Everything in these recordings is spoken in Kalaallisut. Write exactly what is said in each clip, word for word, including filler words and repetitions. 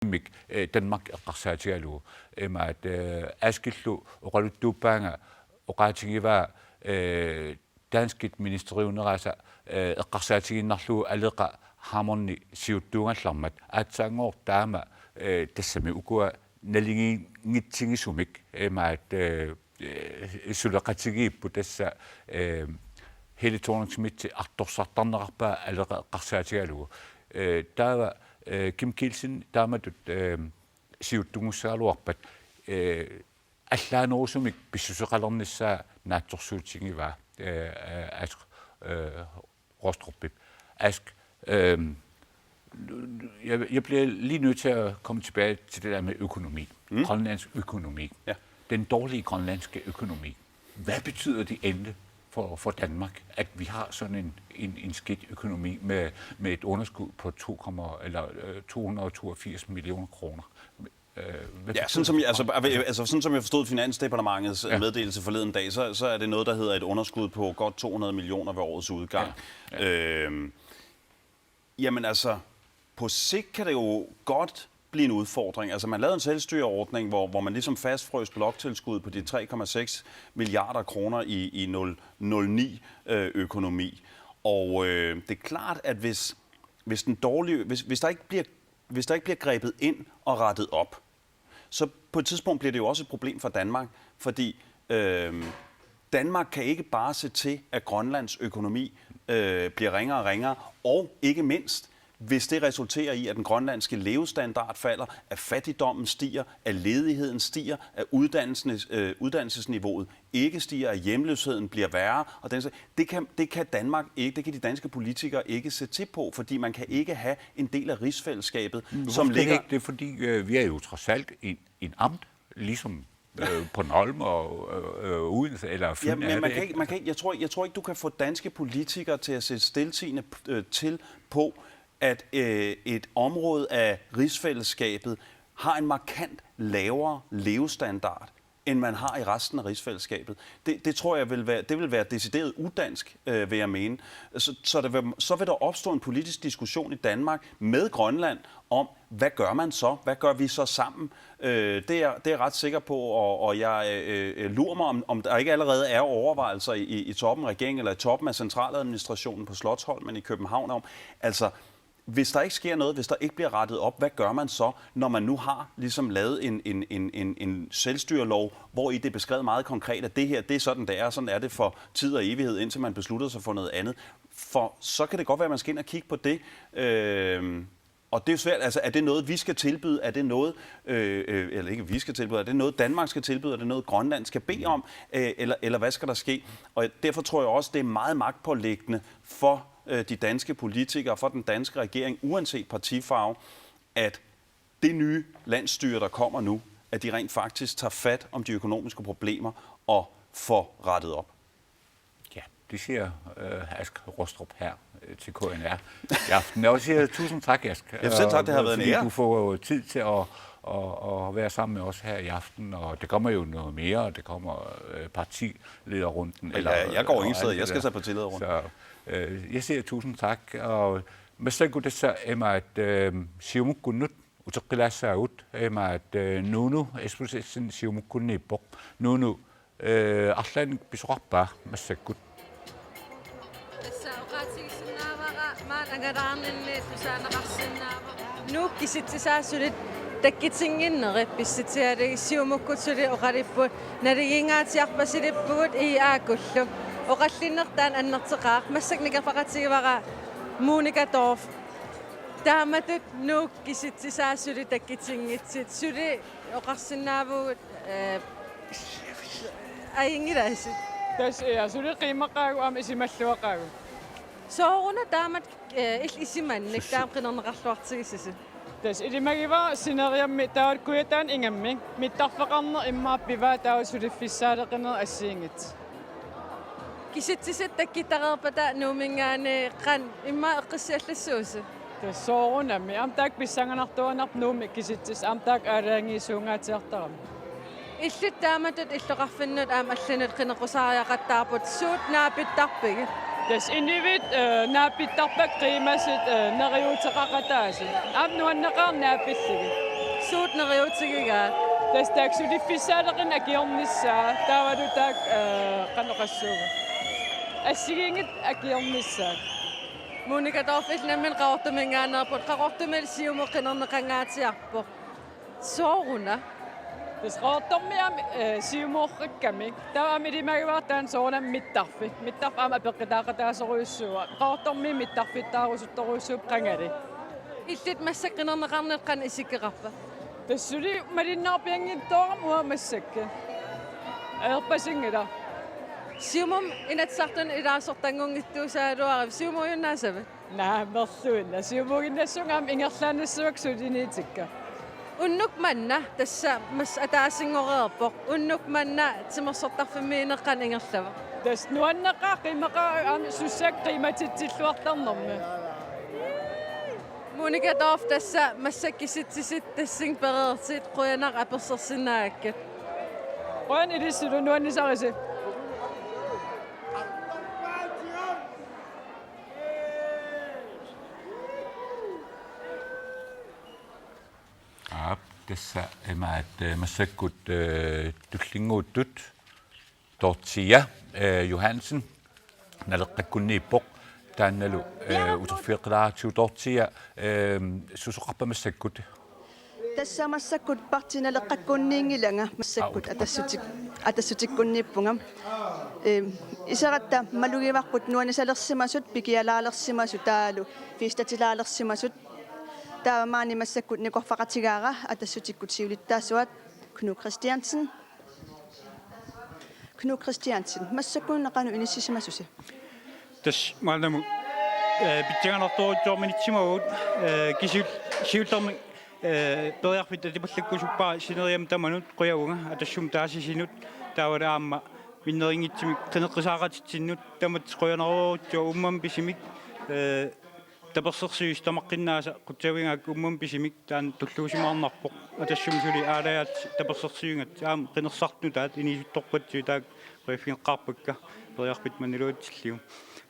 immik, eh, Danmark eqqarsaatigalugu. Imaat, eh, Askillu oqaluttuuppaanga oqaatigivaa, eh, danskit ministeriunerisa, eh, eqqarsaatigiinnarlugu Aleqa Hammond siuttuugallarmat. Aatsaannguaq taama, eh, tassami ukua naligiinngitsigisumik imaat, eh, eh, suleqatigiipput tassa, eh, Helle Thorning-Schmidt artorsartarneqarpaa Aleqa eqqarsaatigalugu. Eh, taava, eh, Kim Kielsen taamatut, eh, siuttugussagaluarpat, eh, allaanerusumik pissuseqalernissaa naatsorsuutigivaa, eh, eh, Ask, eh, Rostrupip. Ask, øhm, jeg, jeg bliver lige nødt til at komme tilbage til det der med økonomi. Mm. Grønlands økonomi. Ja. Den dårlige grønlandske økonomi. Hvad betyder det endelig for, for Danmark, at vi har sådan en, en, en skidt økonomi med, med et underskud på to komma, eller, øh, to hundrede og toogfirs millioner kroner? Øh, hvad Ja, betyder sådan som, det jeg, altså, for altså, altså, sådan som jeg forstod Finansdepartementets, øh, Ja. meddelelse forleden dag, så, så er det noget, der hedder et underskud på godt to hundrede millioner ved årets udgang. Ja, ja. Øhm, jamen altså, på sigt kan det jo godt blive en udfordring. Altså, man lavede en selvstyreordning, hvor, hvor man ligesom fastfrøs bloktilskud på de tre komma seks milliarder kroner i, i nul, nul ni, øh, økonomi. Og, øh, det er klart, at hvis, hvis den dårlige, hvis, hvis der ikke bliver, hvis der ikke bliver grebet ind og rettet op, så på et tidspunkt bliver det jo også et problem for Danmark, fordi, øhm, Danmark kan ikke bare se til, at Grønlands økonomi, øh, bliver ringere og ringere, og ikke mindst, hvis det resulterer i, at den grønlandske levestandard falder, at fattigdommen stiger, at ledigheden stiger, at uddannelsen, øh, uddannelsesniveauet ikke stiger, at hjemløsheden bliver værre, og den, det kan, det kan Danmark ikke, det kan de danske politikere ikke se til på, fordi man kan ikke have en del af rigsfællesskabet, Men som hvorfor skal ligger det ikke? Det er fordi, øh, vi er jo trods alt en, en amt, ligesom, øh, Bornholm og, øh, øh, Odense eller Fyn Ja, men er man det kan ikke? Ikke, man kan ikke, jeg tror, jeg tror ikke, du kan få danske politikere til at se stiltiende, øh, til på, at, øh, et område af rigsfællesskabet har en markant lavere levestandard, end man har i resten af rigsfællesskabet. Det, det tror jeg vil være, det vil være decideret udansk, øh, vil jeg mene. Så, så, der vil, så vil der opstå en politisk diskussion i Danmark med Grønland om, hvad gør man så? Hvad gør vi så sammen? Øh, det er, det er jeg ret sikker på, og, og jeg, øh, øh, lurer mig, om, om der ikke allerede er overvejelser i, i, i toppen af regeringen eller i toppen af centraladministrationen på Slotsholmen i København om, altså, hvis der ikke sker noget, hvis der ikke bliver rettet op, hvad gør man så, når man nu har ligesom lavet en, en, en, en, en selvstyrelov, hvor i det er beskrevet meget konkret, at det her, det er sådan, det er, og sådan er det for tid og evighed, indtil man beslutter sig for noget andet? For så kan det godt være, at man skal ind og kigge på det. Øh, og det er jo svært, altså, er det noget, vi skal tilbyde? Er det noget, øh, øh, eller ikke vi skal tilbyde, er det noget, Danmark skal tilbyde? Er det noget, Grønland skal bede om? Øh, eller, eller hvad skal der ske? Og derfor tror jeg også, det er meget magtpåliggende for, øh, de danske politikere, for den danske regering, uanset partifarve, at det nye landsstyre, der kommer nu, at de rent faktisk tager fat om de økonomiske problemer og får rettet op. Ja, det siger, øh, Ask Rostrup her, øh, til K N R i aften. Jeg vil sige tusind tak, Ask. Ja, selv tak. Det har Og været en fordi ære. Du får tid til at, at, at være sammen med os her i aften, og det kommer jo noget mere, og det kommer, øh, partilederrunden. Ja, eller, jeg går og ingen steder. Alt det Jeg skal der. Tage partilederrunden. Så, øh, jeg siger tusind tak, og massakkut tassa imaat, øh, Siumukkunnut uteqqilaassaagut, imaat, øh, Nuunu Isbosethsen Siumukkunniippoq. Nuunu, øh, arlaannik pisoqarpa massakkut? Tassa oqaatigisinnaavara maani angalaarninni tusaaneqarsinnaavoq. Nuuk kisitsisaa suli takkutinnginnerit pissutigalugu Siumukkut suli oqalupput naligiingaatsiarpasilippugut I A-kkullu. Oqallinneq taanna annertoqaaq, massakkut nikerfaqatigivara Monica Dorph. Taamatut Nuuk kisitsisaa suli takkutinngitsit, suli oqarsinnaavugut, øh, ajunngilaasi. Tassa, ja, suli qiimmaqaagut aamma isumalluaqaagut. Sooruna taamatut, øh, illit isumannik taama qinerneqarluartigisusi? Tassa ilimagivara sineriammi taava Kujataani ingammik mittarfeqarneq immaqa pivaa taava suliffissaaleqinerit assigiinngitsut. Kisitsisut takkuttareerpata Nuumminngaanniit qanoq immaqa eqqissiallassuusi? Tassa soorunami. Aamma taakku pissanganartuaannarpoq Nuummi kisitsisut, aamma taakku aalajangiisuungaatsiartaramik. Illit taamatut illoqarfinnut aamma allanut qineqqusaariaqattaarput, suut naapittarpigit? Tassa inuit, øh, naapittarpakka qiimasut, øh, neriuuteqaqataasut. Aamma nuanneqaaq naapillugit. Suut neriuutigigaat. Tassa taakku suliffissaaleqineq akiornissaa, taavalu taakku, eh, qanoq oqassuunga. Assigiinngitsut akiornissaat. Monika Dorph illit nammineq Qaqortuminngaanneerput, Qaqortumilu Siumut qinerneqangaatsiarpoq. Sooruna? Tassa Qaqortormiit aamma, eh, Siumuukkami. Taava aamma ilimagivara taanna soorunami mittarfik. Mittarfik aamma apeqqutaaqataasorujussuuvoq. Qaqortormiit mittarfittaarusuttorujussuupput qangali. Illit massakkut qinerneqarnerit qanoq isikkoqarpa? Tassa suli malinnaarpianngitsoorama uanga massakkut. Ajorpasinngilaq. Siumumi Inatsisartuni ilaasortanngunngitsuusaraluaravit, Siumuujunnaasavit? Naammerluinnaq. Siumuuginnassunga aamma ingerlaannassuakka suliniutikka. Unnuk manna tassa massa ataasinngoreerpoq. Unnuk manna timersortarfimmiinneq qanoq ingerlava? Tassa nuanneqaaq, qiimaqaaq aamma sussaakkut qiimatitsilluartarnermi. Monika Dorph, tassa massakkut kisitsisit tassani pereersit, qujanaq apersorsinnaagakkit. Qujan ilissilu, nuannisarisi. Aap, tassa imaat, eh, massakkut, eh, tullinnguuttut Dorthea, eh, Johansen Naleqqakkunniippoq, taannalu, eh, uterfigeqqilaaratsigu. Dorthea, eh, susoqarpa massakkut? Tassa massakkut Partii Naleqqakkunniinngilanga, massakkut Aa, ut- atassutik-, atassutikkunniippunga. Eh, iseratta malugivarput nuannisalersimasut, pikialaalersimasut taavalu festatilaalersimasut. Taava maani massakkut nikorfaqatigaara Atassutikkut siulittaasuat Knud Kristiansen. Knud Kristiansen, massakkununa qanoq inissisimasusi? Tassa maannamut, eh, pissanganartorujussuarminitsimavut, eh, kisianni siullermik, eh, periarfissat atipallakkusuppara sineriammi tamanut, qujavunga Atassummi taasisinut, taavalu aamma minnerunngitsumik qineqqusaaqatitsinnut, tamatta qujanarujussuaq uummamut pisimik, eh, tapersersuisut tamaqqinnaasa qutsavigaakka uummamut pisimik, taanna tulluusimaarnarpoq. Atassumi suli aalajaat tapersersuigatta, aamma qinersisartut nutaat inuusuttorpassuit taakku qujaffigeqqaarpakka, periarfissat mannaluatsillugu.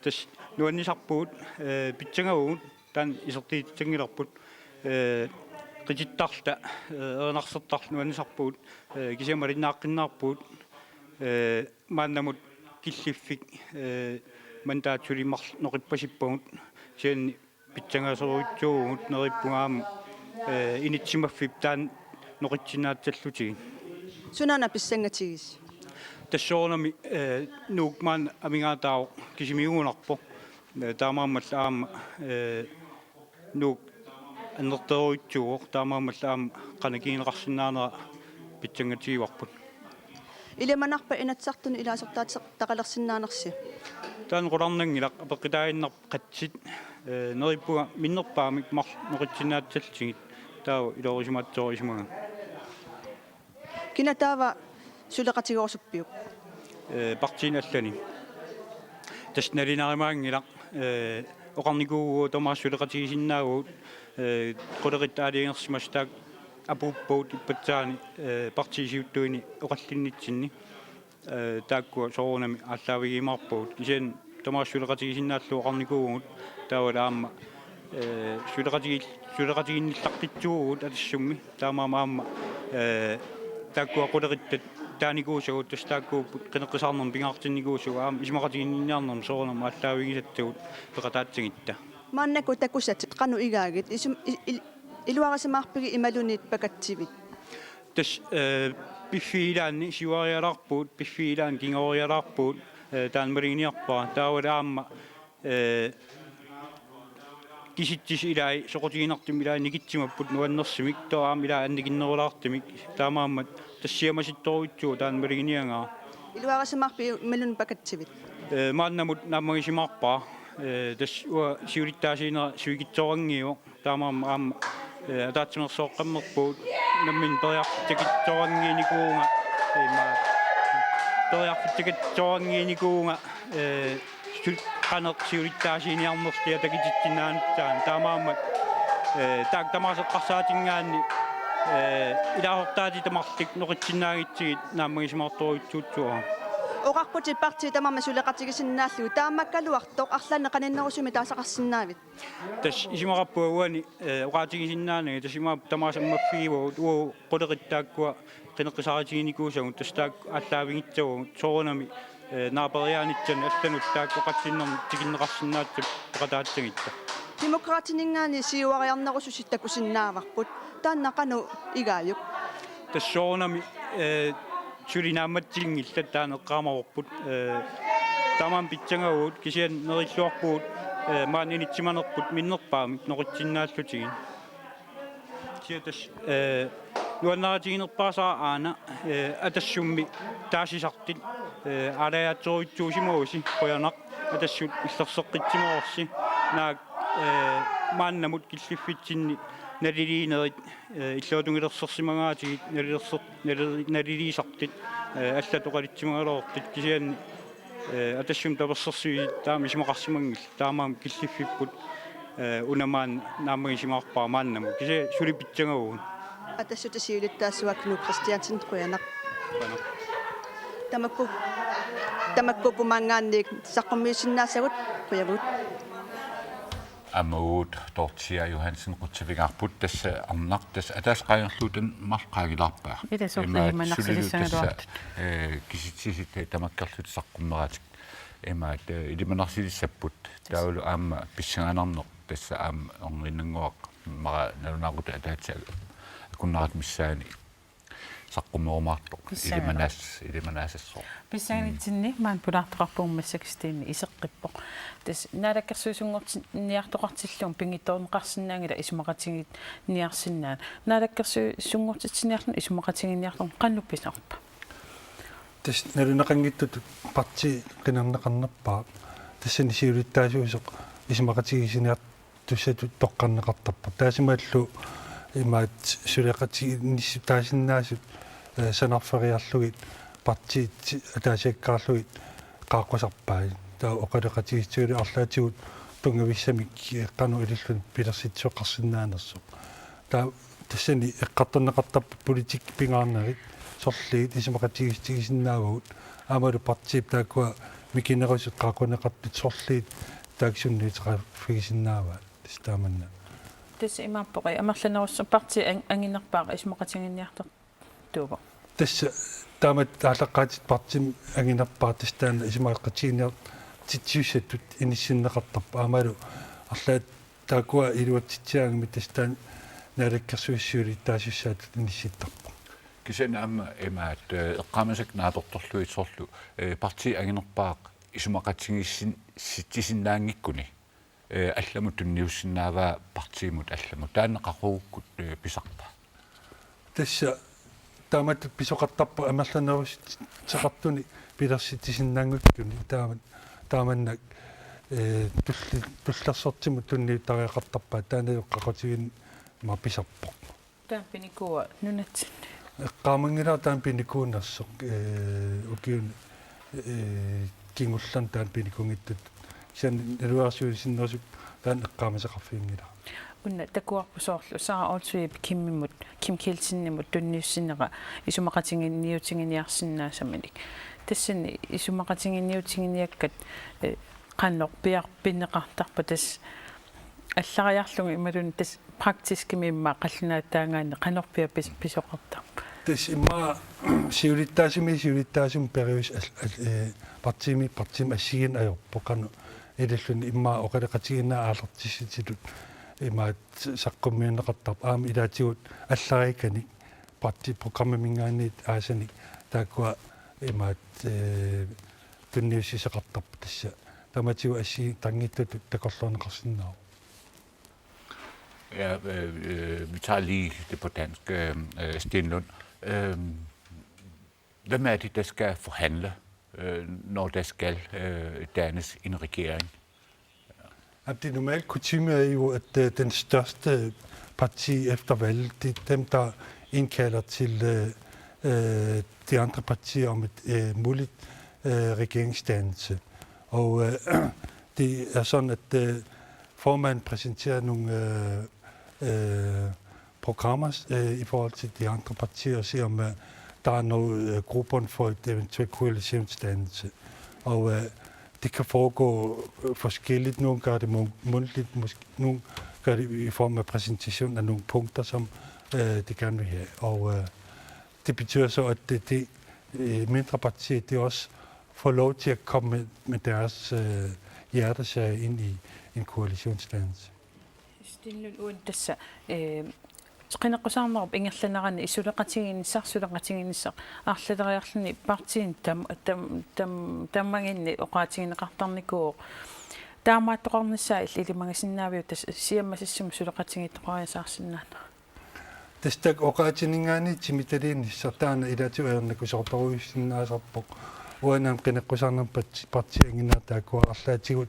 Tassa nuannisarpugut, eh, pissangavugut, taanna isertitsissanngilarput, eh, qitittarluta, eh, erinarsortarluta nuannisarpugut, eh, kisianni malinnaaqqinnaarpugut, eh, maannamut killiffik, eh, mandaat suli marluk noqippasippagut, kisianni pissangasorujussuuvugut, neriuppunga aamma, eh, inissisimaffiup taanna noqitsinnaassallutigu. Sunaana pissangatigisi? Tassa soorunami, eh, Nuuk maanna amigaataavoq kisimiigunarpoq. Eh, taamaammallu aamma, eh, Nuuk annertoorujussuuvoq, taamaammallu aamma qanoq ikineqarsinnaanera pissangatigivarput. Ilimanarpa Inatsisartuni ilaasortaateqalersinnaanersi? Taanna qularnanngilaq, apeqqutaaginnarpoq qassit, eh, neriuppunga minnerpaamik marluk noqitsinnaatsallutigit, taava iluarisimaatsoorsimagama. Kina taava suleqatigerusuppiuk? Eh, partiini allani. Tassa nalunarimaanngilaq, eh, oqarnikuuvugut tamaasa suleqatigisinnaavugut, eh, qulequttat aalajangersimasut taakku apuuppagut ippassaani, eh, partiip siuttuini oqallinnitsinni. Eh, taakkua soorunami aallaavigiumaarpagut. Kisianni tamaasa suleqatigisinnaallugu oqarnikuuvugut, taavalu aamma, eh, suleqatigi-, suleqatiginnillaqqitsuuvugut Atassummi. Taamaammat aamma, eh, taakkua qulequttat taanikuusagut, tassa taakkuupput qineqqusaarnermik pingaartinnikuusagut, aamma isumaqatiginninniarnermik soorunami aallaavigisassagut peqataassagutta. Maannakkut takusatit qanoq igaagit, isum-, i-, il-, iluarisimaarpigit imaluunniit pakatsivit? Tassa, eh, piffiit ilaanni siuarialaarpugut, piffiit ilaanni kingorialaarpugut, eh, taanna maluginiarpara. Taavalu aamma, eh, kisitsisit ilaat soqutiginartumik ilaat nikitsimapput nuannersumik, taava aamma ilaat annikinnerulaartumik, taamaammat tassa siamasittorujussuuvoq taanna maluginiagara. Iluarisimaarpigit imaluunniit pakatsivit? Eh, maannamut naammagisimaarpara, eh, tassa uanga siulittaasuunera sivikitsooranngiivoq. Taamaammat aamma, eh, ataatsimeersuaqqammerpugut, nammineq periarfissaqartitsooranngiinikuuvunga, ima, periarfissaqartitsooranngiinikuuvunga, eh, sul-, qanoq siulittaasuuniarnerluta takutitsinnaanissaa. Taamaammat, eh, taakku tamaasa eqqarsaatigigaanni, eh, ilaasortaatitat marluk noqitsinnaagutsigit naammagisimaartorujussuuara. Oqarputit partiit tamarmik suleqatigisinnaallugu, taamaakkaluartoq arlaannik qaninnerusumik taasaqarsinnaavit? Tassa isumaqarpunga uani, eh, oqaatigisinnaanagit, tassa imaappoq tamaasa ammaffigivagut, uagut qulequttat taakkua qineqqusaarutiginikuusagut, tassa taakku aallaavigissagut, soorunami, eh, naaperiaanitsinni allanut taakku oqallinnermut tikinneqarsinnaassutut peqataassagutta. Demokraatininngaanniit siuariarnerususi takusinnaavarput. Taanna qanoq igaajuk? Tassa soorunami, eh, suli naammatsinngillat, taanna eqqaamavorput. Eh, taamaammat pitsanngavugut, kisianni nerilluarpugut, eh, maani inissimanerput minnerpaamik noqitsinnaallutigu. Kisianni tassa, eh, nuannaarutiginerpaasara aana, eh, Atassummi taasisartut, eh, aalajaatsorujuusimavusi, qujanaq, Atassut illersoqqissimavarsi, naak, eh, maannamut killiffitsinni naliliinerit, eh, illuatungiliorsimagaatigut nalilersoq-, nali-, naliliisartut, eh, allat oqalutsimagaluartut, kisianni, eh, Atassummi tapersersuisut taama isumaqarsimanngillat, taamaammat killiffipput, eh, una maani naammagisimavarpara maannamut. Kisianni suli pitsanngavugut. Atassut siulittaasuat Knud Kristiansen, qujanaq. Qujanaq. Tamakku, tamakkuupput maanngaanniit saqqummiussinnaasagut, qujavugut. Aamma uagut Dorthea Johansen qutsavigaarput, tassa arnaq, tassa ataaseq qaangerlugu taanna marluk qaangilaarpaa. Ila soorlu imaat imanarsilissangaluartut. Sulilu tassa, eh, kisitsisit tamakkerlutik saqqummeraatik. Imaat, eh, ilimanarsilissapput. Taavalu aamma pissanganarneq tassa aamma orniginnannguaq, immaqa nalunaaqutaq ataatsip akunnerata missaani saqqummerumaartoq. Pissanganaq. Ilimanaas-, ilimanaasassooq. Pissanganitsinni maani pulaartoqarpugut massakkut Stine iseqqippoq. Tassa naalakkersuisunngortinniartoqartillugu pingitsoorneqarsinnaanngilaq isumaqatiginninniarsinnaaneq. Naalakkersuisunngortitsiniarluni isumaqatiginninniarluni qanoq pisarpa? Tassa naluneqanngitsutut partii qinerneqarnerpaaq. Tassani siulittaasuusoq isumaqatigiissiniartussatut toqqarneqartarpoq. Taassumalu imaat suleqatigiinnissaat taasinnaasut, eh, sanarferiarlugit partiit ataasiakkaarlugit qaaqqusarpai. Taava oqaloqatigiissutigalugu arlaatigut tunngavissamik, eh, qanoq ililluni pilersitsisoqarsinnaanersoq. Taava tassani eqqartorneqartarput politikkikkut pingaarnerit, sorliit isumaqatigiissutigisinnaavagut, aammalu partiip taakkua mikinerusut qaaqquneqartut sorliit taakku sunniuteqarfigisinnaavaat, tassa taamanna. Tassa imaappoq, amerlanerusumik partii ang-, anginerpaaq isumaqatiginninniartortuuvoq. Tassa taamatut aallaqqaatit partiimik anginerpaaq tassa taanna isumaqatiginninniartitsisussatut inissinneqartarpoq, aammalu arlaat taakkua iluatsitsiaangamik tassa taanna naalakkersuisut siulittaasussaattut inissittarpoq. Kisianni aamma imaat, eh, eqqaamasakka naapertorlugit soorlu, eh, partii anginerpaaq isumaqatigiissin-, -sitsisinnaanngikkuni, eh, allamut tunniussinnaavaa partiimut allamut. Taanna qaqugukkut, eh, pisarpa? Tassa taamatut pisoqartarpoq amerlaneruseqartuni pilersitsisinnaanngikkuni taaman-, taamannak, eh, tulli-, tullersortimut tunniuttariaqartarpaat, taanna qaqutiginni aamma pisarpoq. Taanna pinikuua nunatsinni? Eqqaamanngilara taanna pinikuunersoq, eh, ukiuni, eh, kingullerni taanna pinikunngitsutut. Kisianni naluara siunnersuusinerusup taanna eqqaamasaqarfiginngilara. Una takuarput soorlu Sara Olsvigip Kimimut, Kim Kielsenimut tunniussinera isumaqatiginninniutiginniarsinnaasaminik. Tassani isumaqatiginninniutiginniakkat, eh, qanoq piar-, pineqartarpa tassa allariarlugu imaluunniit tassa praktiskimik immaqa qallunaataagaanni qanorpiaq pis-, pisoqartarpa? Tassa immaqa siulittaasumit siulittaasumik periuseq al-, al-, eh, partiimi, partiimi assigiinneq ajorpoq, qanoq ililluni immaqa oqaloqatigiinnerat aallartissutitut imaat saqqummiunneqartarpoq, aamma ilaatigut allariikkanik partiiprogrammimingaanniit aasanik taakkua imaat, eh, tunniussisoqartarput, tassa tamatigut assigiinngitsunik takorloorneqarsinnaavoq. Ja, øh, øh, vi tager lige det på dansk, øh, øh, Sten Lund. Øh, hvem er det, der skal forhandle, øh, når der skal, øh, dannes en regering? Jamen, det normale kutyme er jo, at, øh, den største parti efter valget, det er dem, der indkalder til, øh, øh, de andre partier om et, øh, muligt, øh, regeringsdannelse. Og, øh, det er sådan, at, øh, formanden præsenterer nogle, øh, øh, programmer, øh, i forhold til de andre partier og ser, om, øh, der er noget øh, grobund for et eventuelt koalitionsdannelse. Og øh, det kan foregå øh, forskelligt. Nogle gør det mund- mundtligt, måske, nogle gør det i form af præsentation af nogle punkter, som øh, de gerne vil have. Og øh, det betyder så, at det, det øh, mindre parti, det også får lov til at komme med, med deres øh, hjertesag ind i en koalitionsdannelse. Stinlun uan tassa eh, qineqqusaarnerup ingerlanerani suleqatigiinnissaq, suleqatigiinnissaq arlaleriarluni partiini tam, tam, tam, tammaginni oqaatigineqartarnikuuvoq. Taamaattoqarnissaa illit ilimagisinnaaviuk tassa siammasissumut suleqatigiittoqariasaarsinnaanera? Tassa taakku oqaatiginnginnami timitaliinnissaq taanna ilaatigut ajornakusoortorujussuusinnaasarpoq. Uani aamma qineqqusaarnermi parti-, partiit anginerat taakkua arlaatigut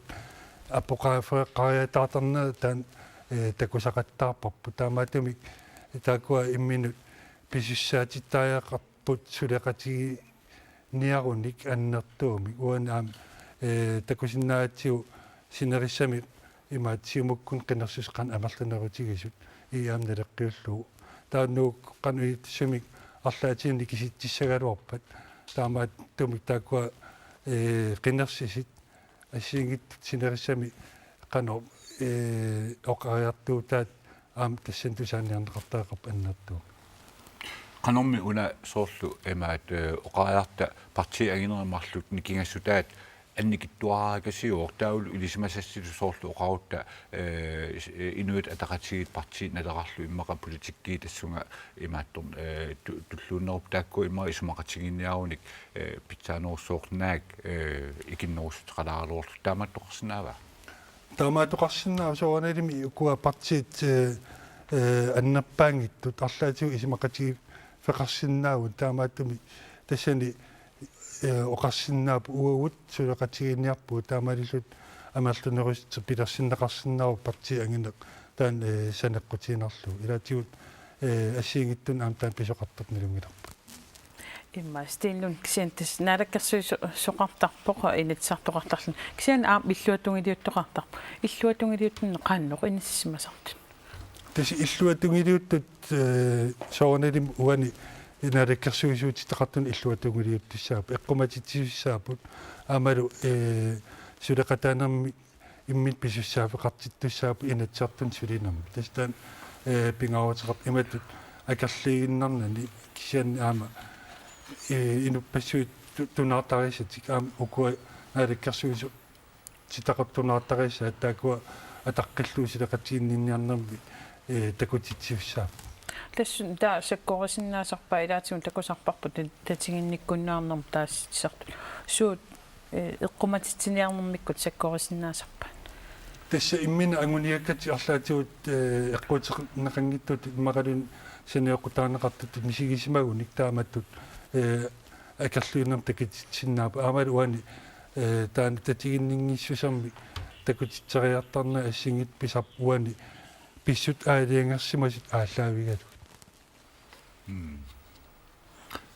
apoqaaffeqariataartarnerat taanna eh, takusaqattaarparput. Taamaattumik taakkua imminnut pisussaatittariaqarput suleqatigiinniarunik annertuumik. Uani aamma eh, takusinnaavarput sinerissami imaattumik Siumukkut qinersisoq qanoq amerlanerutigisut, ii aamma naleqqiullugu. Taanna qanoq itsumik arlaatigut kisitsissagaluarpat. Taamaattumik taakkua eh, qinersisut assigiinngitsut sinerissami qanoq eh, oqariartuutaat aamma tassani tusaaniarneqartariaqarput annertuumik. Qanormi una soorlu imaat eh, oqariarta partiit anginerit marluk nikingassutaat annikitsuaraakasiuvoq, taavalu ilisimasassilu soorlu oqarutta eh, Inuit Ataqatigiit, Partii Naleraq immaqa politikki tassunga imaattoq eh, tu-, tulluunnerup taakku immaqa isumaqatigiinniarunik eh, pitsaanerussaaq naak eh, ikinnerussuteqalaaraluarlugu, taamaattoqarsinnaava? Taamaattoqarsinnaavoq, soorunalimi ukua partiit eh, eh, annerpaanngitsut arlaatigut isumaqatigiiffeqarsinnaavugut, taamaattumik tassani eh, oqarsinnaapput uagut suleqatigiinniarpugut, taamaalilluta amerlanerussuteq pilersinneqarsinnaavoq partiit angineq taanna eh, saneqqutiinnarlugu. Ilaatigut eh, assigiinngitsunik aamma taanna pisoqartartoq nalunngilarput. Immaqa Stinlund kisianni tassa naalakkersuisoqartarpoq Inatsisartoqartarluni. Kisianni aamma illuatungiliuttoqartarpoq. Illuatungiliuttunik qanoq inissisimasartut? Tassa illuatungiliuttut eh, soorunalimi uani naalakkersuisuutitaqartuni illuatungiliuttussaapput, eqqumatitsisussaapput, aammalu eh, suleqataanermi imminut pisussaaffeqartittussaapput Inatsisartuni sulinermi. Tassa taanna eh, pingaaruteqarpoq imatut akerliiginnarnani, kisianni aamma eh, inuppassuit tu-, tunaartarisatik aamma ukua naalakkersuisu- -titaqartunaartarisaat taakkua ataqqillugu suleqatiginninniarnermi eh, takutitsisussaapput. Tassunga taava sakkorisinnaasarpaat, ilaatigut takusarparput ta-, tatiginnikkunnaarnermut taasissutissartut. Suut eh, eqqumatitsiniarnermikkut sakkorisinnaasarpaat? Tassa imminut anguniakkatik arlaatigut eh, eqquuteqarneqanngitsutut immaqaluunniit sanioqqutaaneqartutut misigisimagunik taamatut eh, akerliunermik takutitsinnaapput. Aammalu uani eh, taanna tatiginninngitsunik takutitseriartarneq assigiinngitsoq pisarpoq uani pissutsit aalajangersimasut aallaavigalugit.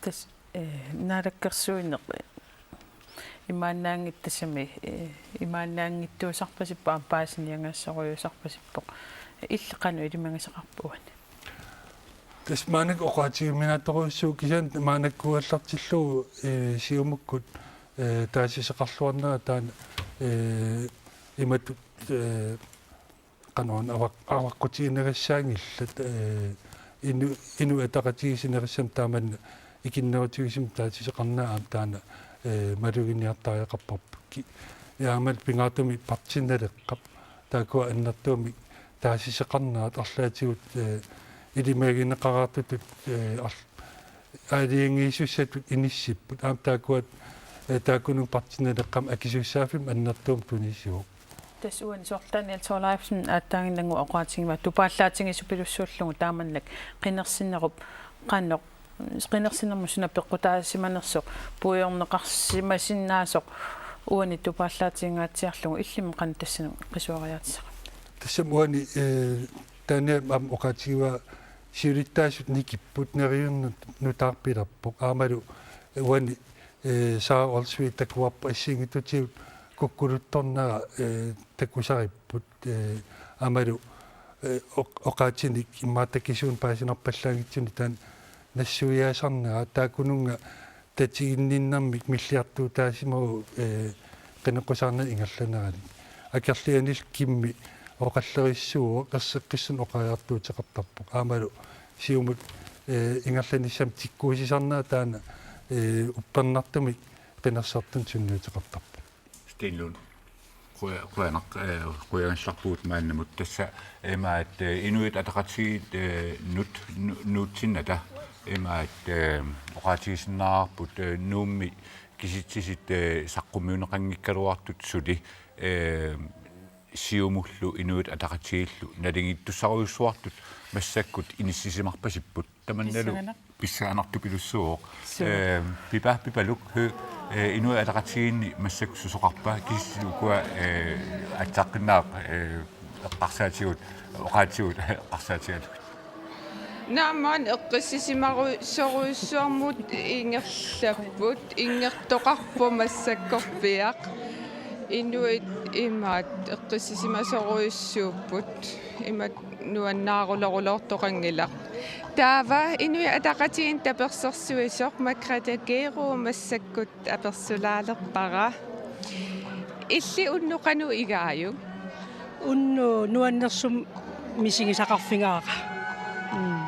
Tassa eh, naalakkersuineq eh, imaannaanngitsoq tassami eh, imaannaanngitsuusarpasippoq aamma paasiniagassarujussuusarpasippoq. Illit qanoq ilimagisoqarpa uani? Tassa maannakkut oqaatigiuminaatsorujussuuvoq, kisianni maannakkuugallartillugu eh, Siumukkut eh, taasisoqarluarnera taanna eh, imatut eh, qanoq una avaq-, avaqqutigineqassaanngillat eh, Inu-, Inuit Ataqatigiit sinerissami taamanna ikinnerutigisumik taasisoqarnera aamma taanna eh, maluginiartariaqarparput. Ki-, aammalu pingaartumik Partii Naleqqap taakkua annertuumik taasisoqarnerat arlaatigut eh, ilimagineqaraartutut eh, ar-, aalajangiisussatut inissipput. Aamma taakkua eh, taakkununnga Partii Naleqqami akisussaaffimmi annertuumik tunisivoq. Tassa uani soorlu Daniel Thorleifsen aatsaannguaq oqaatigivaa tupaallaatigisoq pilussuullugu taamannak qinersinerup qanoq, qinersinermut suna peqqutaasimanersoq puigorneqarsimasinnaasoq uani tupaallaatigingaatsiarlugu, illimmi qanoq tassani qisuariaatissavat? Tassami uani eh, Daniel aamma oqaatigivaa siulittaasut nikipput, neriunnut nutaarpilerpoq, aammalu uani eh, Sara Olsvig takuarpoq assigiinngitsutigut kukkuluttornera eh, takusaripput, eh, aammalu eh, oq-, oqaatsinik immaqa takisuunik paasinarpallaanngitsunik taanna nassuiaasarnera taakkununnga tatiginninnermik milliartuutaasimavoq, eh, qineqqusaarnerit ingerlaneranni. Akerlianillu Kimmi oqallerissuuvoq, erseqqissunik oqariartuuteqartarpoq. Aammalu Siumut, eh, ingerlanissamut tikkuusisarnera taanna, eh, uppernartumik qinersisartunut sunniuteqartarpoq. Sten Lund. Quja-, qujanaq, eh, qujagallarpugut maannamut. Tassa imaattoq, eh, Inuit Ataqatigiit, eh, nut-, nu-, nuutsinnata imaattoq, eh, oqaatigisinnaavarput, eh, Nuummi kisitsisit, eh, saqqummiunneqanngikkaluartut suli, eh, Siumullu Inuit Ataqatigiillu naligiittussarujussuartut massakkut inissisimarpasipput. Tamannalu pissanganaq-, pissanganartupilussuuvoq. Suu. Eh, Pipaq, Pipaluk, Høegh, eh, Inuit Ataqatigiinni massakkut susoqarpa, kisitsisit ukua, eh, aatsaannguaq, eh, eqqarsaatigut, oqaatsigut eqqarsaatigalugit. Naamik, eqqissisimaru-, sorujussuarmut ingerlapput, ingerlasoqarpoq massakkorpiaq. Inuit imaattoq eqqissisimasorujussuupput. Imatut nuannaarulerulortoqanngilaq. Taava Inuit Ataqatigiinni tapersersuisoq Margrethe Geeruu massakkut apersulaalerpara. Illit unnuk qanoq igaajuk? Unnuk nuannersumik misigisaqarfigaara. Mm.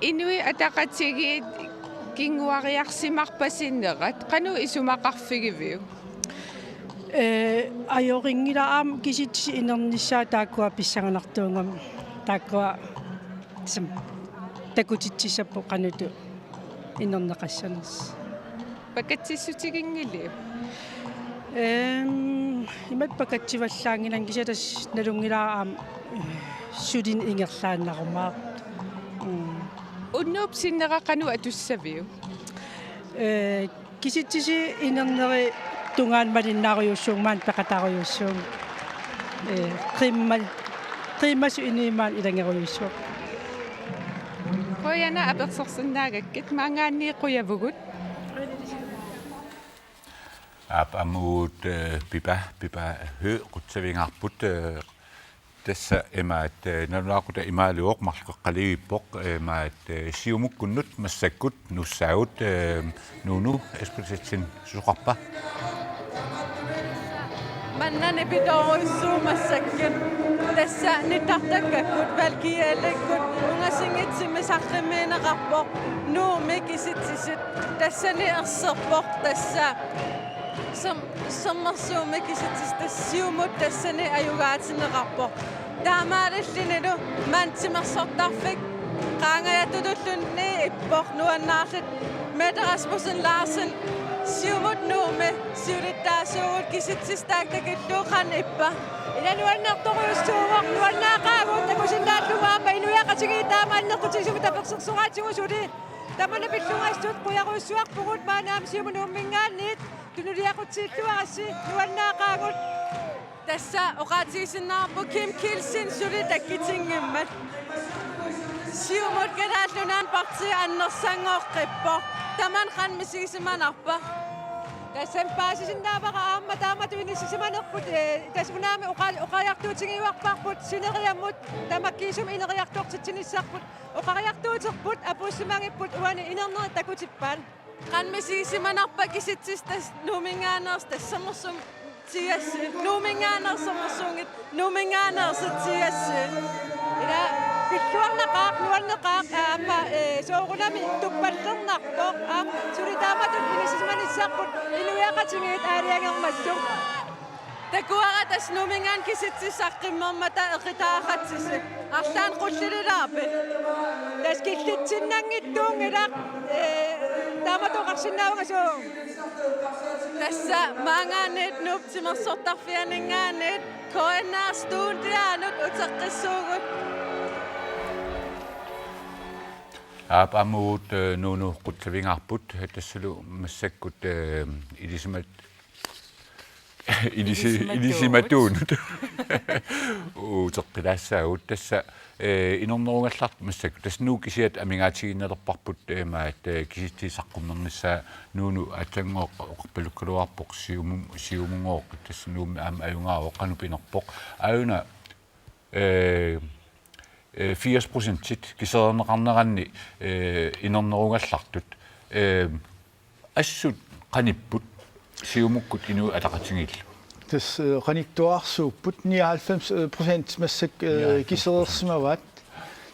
Inuit Ataqatigiit kinguariarsimarpasinerat qanoq isumaqarfigiviuk? Eh, ajorinngilara aamma kisitsisit inernissaat taakkua pissanganartuugami. Taakkua tassa takutitsissapput qanoq inerneqassanersut. Pakatsissutiginngiliuk? Ehm, imatut pakatsivallaanngilanga, kisianni tassa nalunngilara aamma, eh, sulineq ingerlaannarumaartoq. Mm. Unnuup sinnera qanoq atussaviuk? Eh, kisitsisit inerneri tungaanut malinnaarujussuuvunga, maani peqataarujussuuvunga. Eh, qiimma-, qiimmasoq inuit maani ilagerujussuupput. Qujanaq apersorsinnaagakkit, maanngaanniit qujavugut. Aap, aamma uagut, eh, Pipaq, Pipaq Høegh qutsavigaarput, eh, tassa imaattoq, eh, nalunaaqutaq imaaluvoq, marloqeqqaliivippoq, eh, imaattoq, eh, Siumukkunnut massakkut nuussaagut, eh, Nuunu Espeditsen, susoqarpa? Manna nipitoorujussuuvoq massakkut. Tassa nittartakkakkut, Valg GL-ikkut, ungasinngitsumik saqqummiunneqarpoq Nuummi kisitsisit. Tassani erserpoq, tassa Serm-, Sermersuumi kisitsisit, tassa Siumut tassani ajugaatinneqarpoq. Taamaalillunilu maani timersortarfik qaangajatulluunniit ippoq, nuannaarluta. Mette Rasmussen Larsen, Siumut Nuummi siulittaasuugut, kisitsisit taakku takillugu qanoq ippa? Ila nuannertorujussuuvoq, nuannaaqaagut, takusinnaallugu aamma inuiaqatigiit taama annertutigisumik tapersersoraatigut suli. Tamanna pillugu assut qujarujussuarpugut, maani aamma Siumut Nuumminngaanniit tunuliaqutsilluarassi, nuannaaqaagut. Tassa oqaatigisinnaavarput Kim Kielsen suli takkutinngimmat. Siumut Kalaallit Nunaanni partii annersanngoqqippoq. Tamanna qanoq misigisimanarpa? Tassami paasisinnaavara aamma taamatut inissisimanerput, eh, tassa unaami oqa-, oqariartuutigiuarparput sineriammut tamakkiisumik ineriartortitsinissarput. Oqariartuuterput apuussimagipput uani inernerit takutippaat. Qanoq misigisimanarpa kisitsisit tassa Nuumminngaanneersut, tassa Sermersuup T S C, Nuumminngaanneersut Sermersuunngitsut, Nuumminngaanneersut T S C? Ila pilluarnaqaaq, nuanneqaaq, aamma, eh, soorunami tuppallernarpoq, aamma suli taamatut inissisimanissarput inuiaqatigiit aalajangermallugit. Takuara tassa Nuumminngaanniit kisitsisit saqqummermata eqitaaqatsisi. Arlaannik qullililaarpit? Tassa killitsinnanngitsuunngilaq, eh, taamatut oqarsinnaavunga suu. Tassa maanngaanniit Nuup timersortarfianinngaanniit K N R-studianut uteqqissuugut. Aap, aamma uagut, eh, Nuunu qutsavigaarput, eh, tassalu massakkut, eh, ilisimat-, ilisi-, ilisimatuunut. Ilisimatuunut. Uteqqilaassaagut tassa, eh, inernerugallartoq massakkut. Tassa Nuuk kisiat amigaatigiinnalerparput, eh, imaattoq, eh, kisitsisit saqqummernissaat Nuunu aatsaannguaq oqarpalukkaluarpoq Siumu-, Siumugooq, tassa Nuummi aamma ajugaavoq, qanoq pinerpoq. Aajuna, eh, Eh, firs procentit kisereerneqarneranni, eh, inernerugallartut. Eh, assut qanipput Siumukkut Inuit Ataqatigiillu? Tassa, eh, qanittuarsuupput, nioghalvfems, eh, procent massakkut, eh, nioghalvfems procent kisereersimavaat.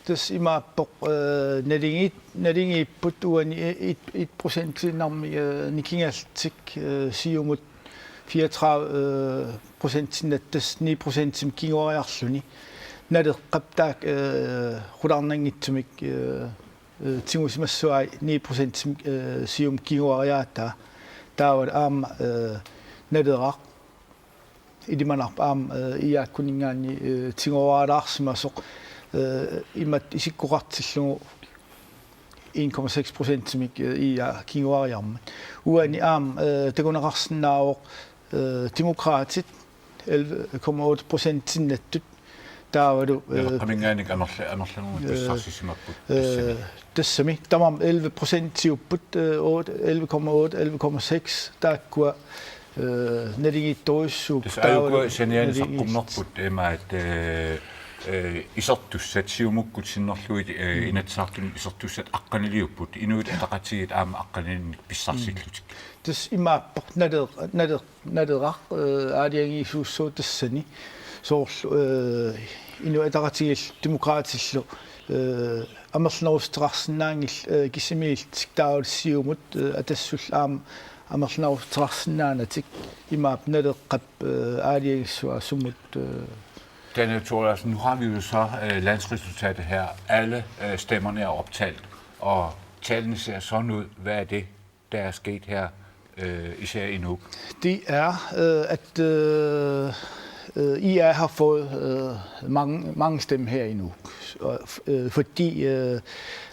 Tassa imaappoq, eh, naligiit-, naligiipput uani, eh, et, et procentiinnarmik, eh, nikingatik, eh, Siumut fireogtredive, eh, procentinnatta tassa ni procentimik kinguariarluni. Naleqqap taakku, eh, qularnanngitsumik, eh, eh, tigusimassuai ni procentimik, eh, Siumut kinguariaataa. Taava aamma, eh, Naleraq ilimanarpoq aamma, eh, IA-kkunninngaanniit, eh, tiguaalaarsimasoq, eh, imatut isikkoqartillugu en komma seks procentimik, eh, IA kinguariarmat. Uani aamma, eh, takuneqarsinnaavoq, eh, Demokraatit elleve komma otte procentinnattut. Taavalu, eh, Naleraqaminngaanniit amerla-, amerlanerunik, eh, pissarsisimapput, eh, tassami. Tassami, tamarmik elleve procentiupput, eh, otte, elleve komma otte, elleve komma seks, taakkua, eh, naligiittorujussuupput. Tassa taavalu ajuku saniani naligiit- saqqummerput ima, at, eh, eh, isertussat Siumukkut sinnerlugit, eh, mm, Inatsisartunut isertussat aqqaniliupput, Inuit Ataqatigiit aamma aqqanilinnik pissarsillutik. Mm. Tassa imaappoq Naler-, Naler-, Naleraq, eh, aalajangiisuussaaq tassani. Soorlu, eh, Inuit Ataqatigiillu Demokraatillu, eh, amerlanerussuteqarsinnaanngillat, eh, kisimiillutik, taavalu Siumut, eh, Atassullu aamma amerlanerussuteqarsinnaanatik, imaappoq Naleqqap, eh, aalajangissuaa sumut, eh. Daniel Thorleifsen, nu har vi jo så, øh, landsresultatet her. Alle, øh, stemmerne er optalt, og tallene ser sådan ud. Hvad er det, der er sket her, øh, især i Nuuk? Det er, øh, at, øh, øh, IA har fået, øh, mange, mange stemmer her i Nuuk. Og, øh, fordi, øh,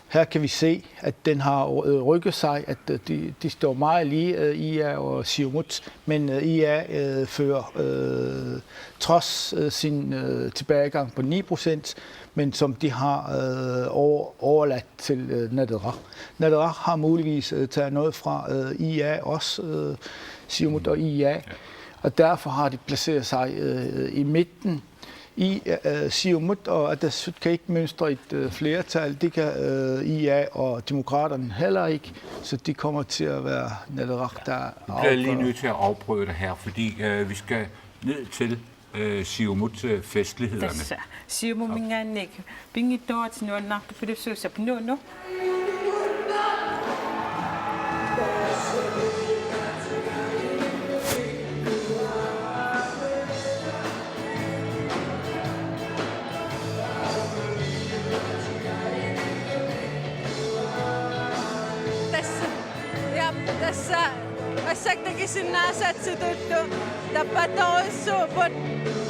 her kan vi se, at den har, øh, rykket sig, at, øh, de, de står meget lige, øh, IA og Siumut, men, øh, IA, øh, fører, øh, trods, øh, sin, øh, tilbagegang på ni procent, men som de har, øh, over-, overladt til, øh, Naleraq. Naleraq har muligvis, øh, taget noget fra, øh, IA også, øh, Siumut og IA, og derfor har de placeret sig, øh, i midten. I, øh, Siumut og Atassut kan ikke mønstre et, øh, flertal. Det kan, øh, IA og Demokraterne heller ikke, så det kommer til at være Naleraq, der... Nu bliver jeg lige nødt til at afbryde dig her, fordi, øh, vi skal ned til, øh, Siumut, øh, festlighederne. Tassa. Siumuminngaanniit pinngitsooratik nuannaartupilussuussappat, Nuunu. Tassa, ja, tassa massakkut takusinnaasatsitut tappattorujussuupput,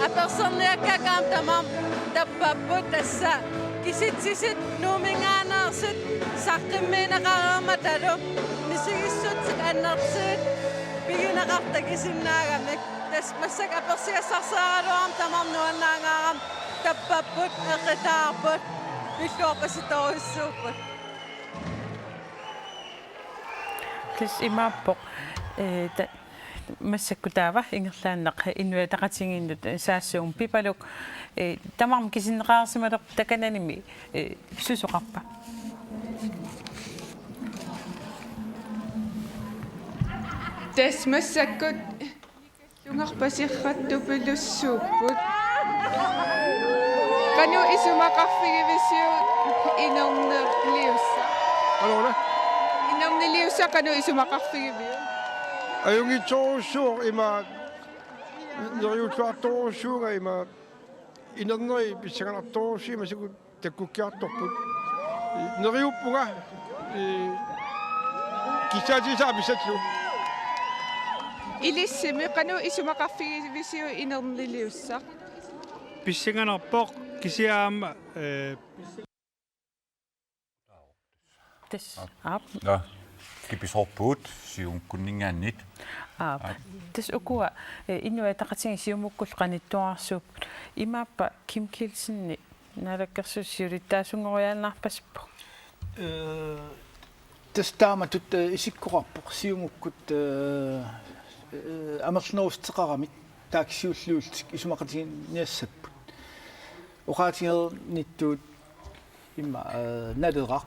apersorniakkakkit aamma tamarmik tappapput, tassa kisitsisit Nuumminngaanneersut saqqummiunneqareermatalu misigissutsit annertuut pigineqartut takusinnaagamik. Tassa massakkut apersugassarsioralugit aamma tamarmik nuannaangaarami tappapput, eqqitaarput, pilluarpasittorujussuupput. Tassa imaappoq, eh, ta-, massakkut taava ingerlaannaq Inuit Ataqatigiinnut saassuumik Pipaluk, eh, tamarmik kisinneqareersimalerput takananimi, eh, susoqarpa? Tassa massakkut Sungarpasirrattupilussuupput. Qanoq isumaqarfigivisiuk inerniliussaq? Qanoq una? Inerniliussaq qanoq isumaqarfigiviuk? Ajunngitsorujussuuvoq ima neriulluartorujussuuvunga ima inerneri pissanganartorujussuit massakkut takkukkiartorput. Neriuppunga, eh, kissaatigisaa pissallugu. Ilissimi qanoq isumaqarfigivisiuk inerniliussaq? Pissanganarpoq kisianni aamma, eh, Tassa. Aap. Nå, kipisoorpugut Siumukkunninngaanniit. Aap. Aap. Tassa ukua, eh, Inuit Ataqatigiit Siumukkullu qanittuararsuupput. Imaappa Kim Kielsen Naalakkersuisut siulittaasunngoriaannaarpasippoq. Eh, tassa taamatut, eh, isikkoqarpoq Siumukkut, eh, eh, amerlanerussuteqaramik taakku siulliullutik isumaqatigiinniassapput. Oqaatigiinnittut Immaqa, eh, Naleraq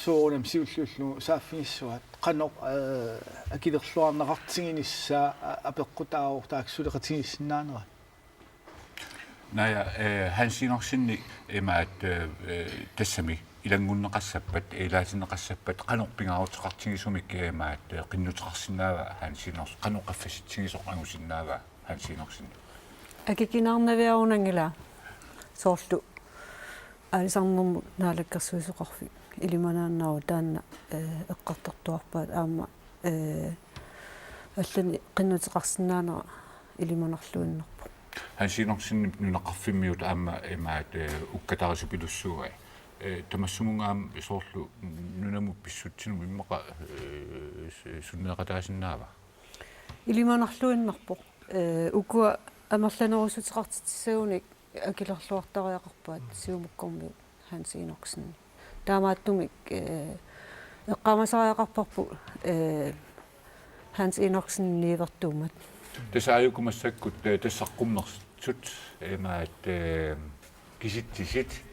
soorunami siulliullugu saaffigissuat qanoq, eh, akilerluarneqartiginissaa, a-, apeqqutaavoq taakku suleqatigiissinnaanerat. Naja, eh, Hans Enoksenip imaat, eh, eh, tassami ilanngunneqassappat, ilaatinneqassappat qanoq pingaaruteqartigisumik, eh, imaat, eh, qinnuteqarsinnaava Hans Enoksen, qanoq qaffasitsigisoq angusinnaava Hans Enoksen? Akikinaarnaviarunanngilaq soorlu aalisarnermut naalakkersuisoqarfik ilimanaannarpoq taanna, eh, eqqartortuarpaat aamma, eh, allanik qinnuteqarsinnaanera ilimanarluinnarpoq. Hans Enoksenip nunaqarfimmiut aamma imaat, eh, ukkatarisupilluaat. Eh, tamassumunga aamma soorlu nunamut pissutsinut immaqa, eh, s-, sunneeqataasinnaava? Ilimanarluinnarpoq. Eh, ukua amerlanerussuteqartitsissagunik akilerluartariaqarpaat Siumukkormiut Hans Enoksen. Taamaattumik, eh, eqqaamasariaqarparput, eh, Hans Enoksen niuertuummat. Tassa aajuku massakkut, eh, tassa saqqummersut, eh, imaat, eh, kisitsisit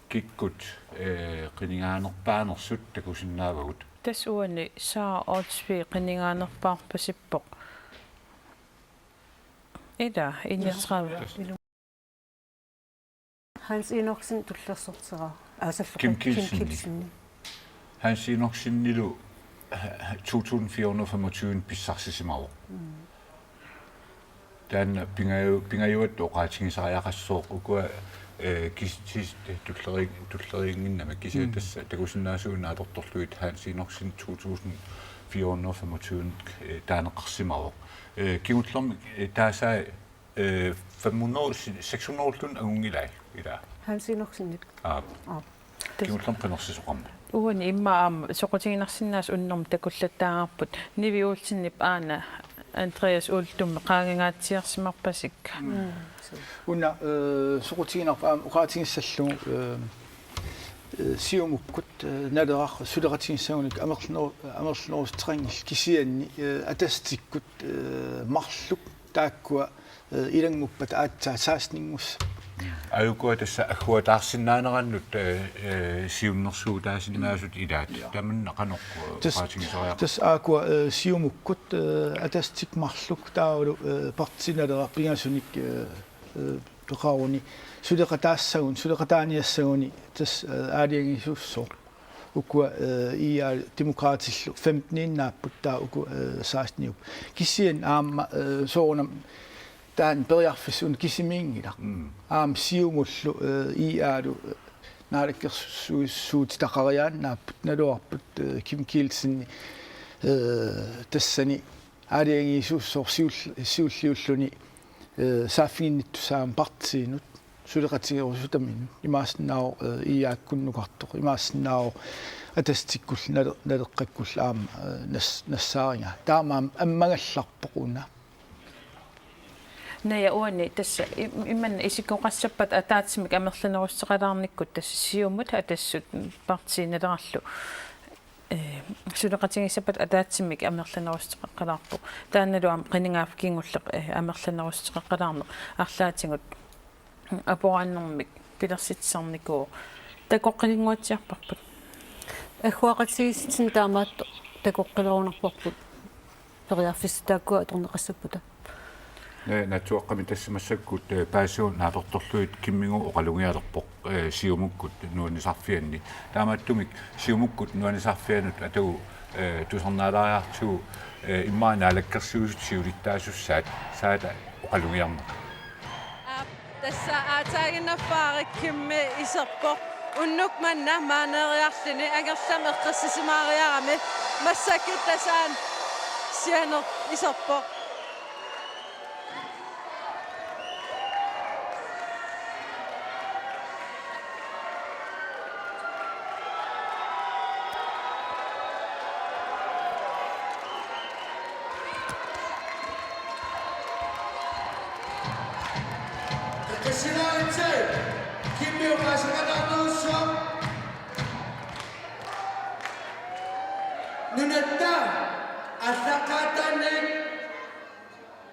kikkut, eh, qinigaanerpaanersut takusinnaavagut. Tassa uani Sara Olsvig qinigaanerpaarpasippoq. Ila, enogtredive. Hans Enoksen tullersorteraa. Aasallu Kim Kim Kielsen. Kielsen. Hans Enoksenilu, eh, to tusind fire hundrede og femogtyve pissarsisimavoq. Mm. Taanna pingaju-, pingajuat oqaatigisariaqassooq ukua, eh, kis-, sis-, tulleriinnginnami kisianni. Mm. Tassa takusinnaasugut naapertorlugit Hans Enoksen to tusind fire hundrede og femogtyve, eh, taaneqarsimavoq. Eh, kingullermik, eh, taasai, eh, fem hundrede, seks hundrede angunngilai, ila. Hans Enoksenip. Aap. Aap. Kingullermik qinersisoqarmat. Uani immaqa aamma soqutiginarsinnaasut unnummut takullattaagarput. Nivi Olsenip aana Andreas Uldummi qaangingaatsiarsimarpasik. Mm. Una, eh, soqutiginarpoq aamma oqaatigissallugu, eh, eh, Siumukkut, eh, Naleraq suleqatigissagunik amerlaneru-, amerlanerussuteqanngillat kisianni, eh, Atassutikkut, eh, marluk taakkua, eh, ilannguppata aatsaat seksteninngussapput. Aajuku tassa agguataarsinnaanerannut, eh, eh, siunnersuutaasinnaasut ilaat. Ja. Tamanna qanoq, eh, Tassa, oqaatigisariaqarpa? Tassa aajuku, eh, Siumukkut, eh, Atassutikkut marluk taavalu, eh, Partii Naleraq pingasunik, eh, eh, peqaruni suleqataassagun-, suleqataaniassaguni tassa, eh, aalajangiisussooq. Ukua, eh, I A Demokraatillu femteniinnaapput taava uku, eh, seksteniupput. Kisianni aamma, eh, soorunami taanna periarfissaq una kisimiinngilaq. Mm. Aamma Siumullu, eh, I A-lu, eh, naalakkersuisuutitaqariaannaapput, naluarput, eh, Kim Kielsen, eh, tassani aalajangiisussooq siul-, siulliulluni, eh, saaffiginnittussaammat partiinut suleqatigerusutaminut. Imaassinnaavoq, eh, I A-kkunnukartoq. Imaassinnaavoq Atassutikkullu Nale-, Naleqqakkullu aamma, eh, nas-, nassaarigaa. Taamaammat ammagallarpoq una. Naja, uani tassa im-, imanna isikkoqassappat ataatsimik amerlanerussuteqalaarnikkut tassa Siumut Atassut Partii Nalerarlu, eh, suleqatigissappata ataatsimik amerlanerussuteqalaarpoq. Taannalu aamma qinigaaffik kingulleq, eh, amerlanerussuteqalaarneq arlaatigut aporaannermik pilersitsisarnikuuvoq. Takoqqilinnguatsiarparput. Agguaqatigiissitsinni taamaattoq takoqqilerunarparput. Periarfissat taakkua atorneqassappata. Eh, naatsuaqqamik tassa massakkut, eh, paasivoq naapertorlugit Kimmigu oqalugialerpoq, eh, Siumukkut nuannisarfianni. Taamaattumik Siumukkut nuannisarfianut atagu, eh, tusarnaalaariartigu, eh, immaqa naalakkersuisut siulittaasussaat saata oqalugiarneq. Aap, tassa aatsaaginnarpaat Kimmi iserpoq. Unnuk manna maaneeriarluni angerlamik eqqissisimaariarami massakkut tassani sianerpoq iserpoq. Eqqissinaavitsi, Kimmi oqaaseqataarnerussuaq. Nunatta aallaqqaataaniit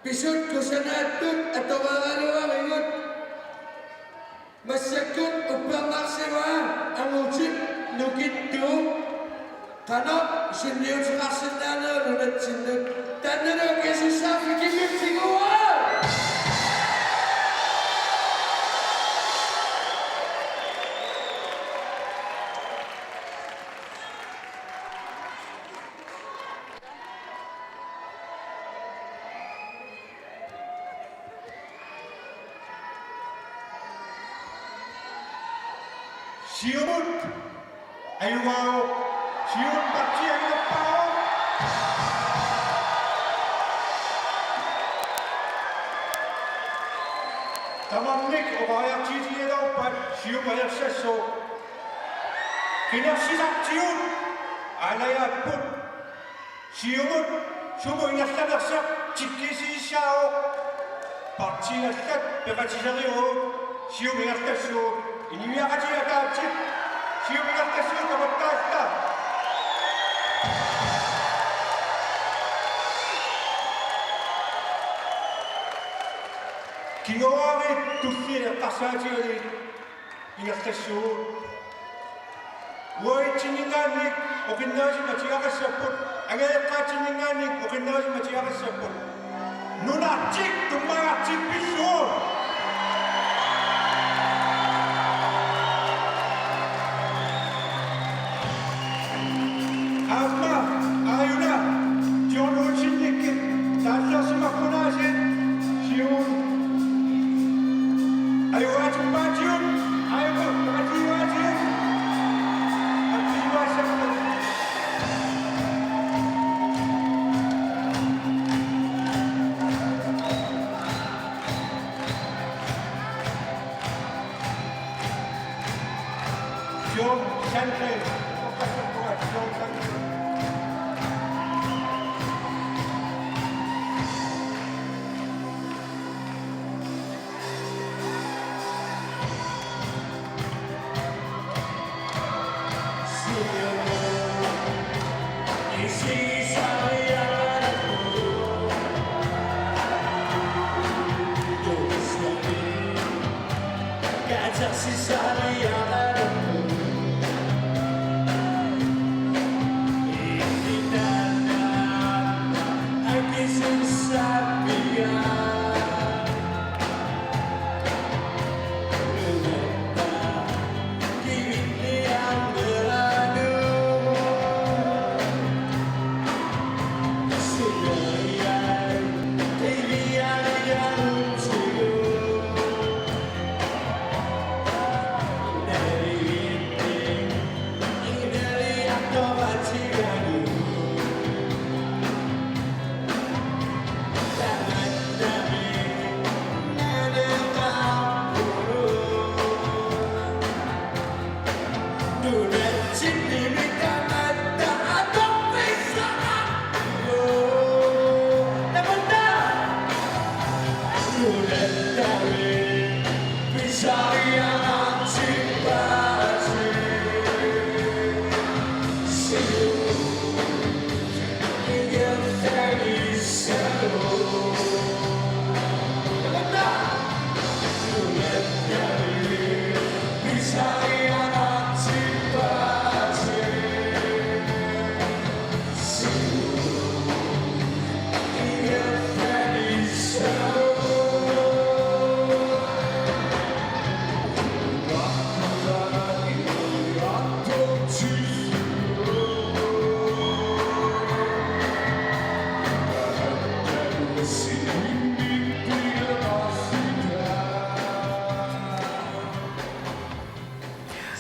pisut kusanaattut atoreeraluarigut. Massakkut upper Angutip nukittuup qanoq sunniuteqarsinnaanerup nunatsinnut taannalu akisussaaffigimmik tiguaa! Siumut ajugaavoq, Siumut partii ajulerpaavoq. Tamarmik oqariartuutigigaluarpaat Siumup ajorsassuup. Qinersisartigut aalajaapput. Siumut sumut ingerlanersoq tikkiissaavoq. Partiit allat peqatisereerukkit Siumup ingerlassuugut. Inuit Ataqatigiit ataatsip Siumup ingerlassuugut, tamakku alla. Kinguaariit tulliit eqqarsaatigalugit ingerlassuugut. Uagutsinnit oqinnerusumik tigaqassapput, angajoqqaatsinnit oqinnerusumik tigaqassapput. Nunartik tummagartik pillugu. Aamma aajuna John Olsen-ikkut taallersimaqqunaasit Siumup ajugaatippaatigut, ajuku atiuaatigut, atiuaassapput. John Sandgren. John Sandgren.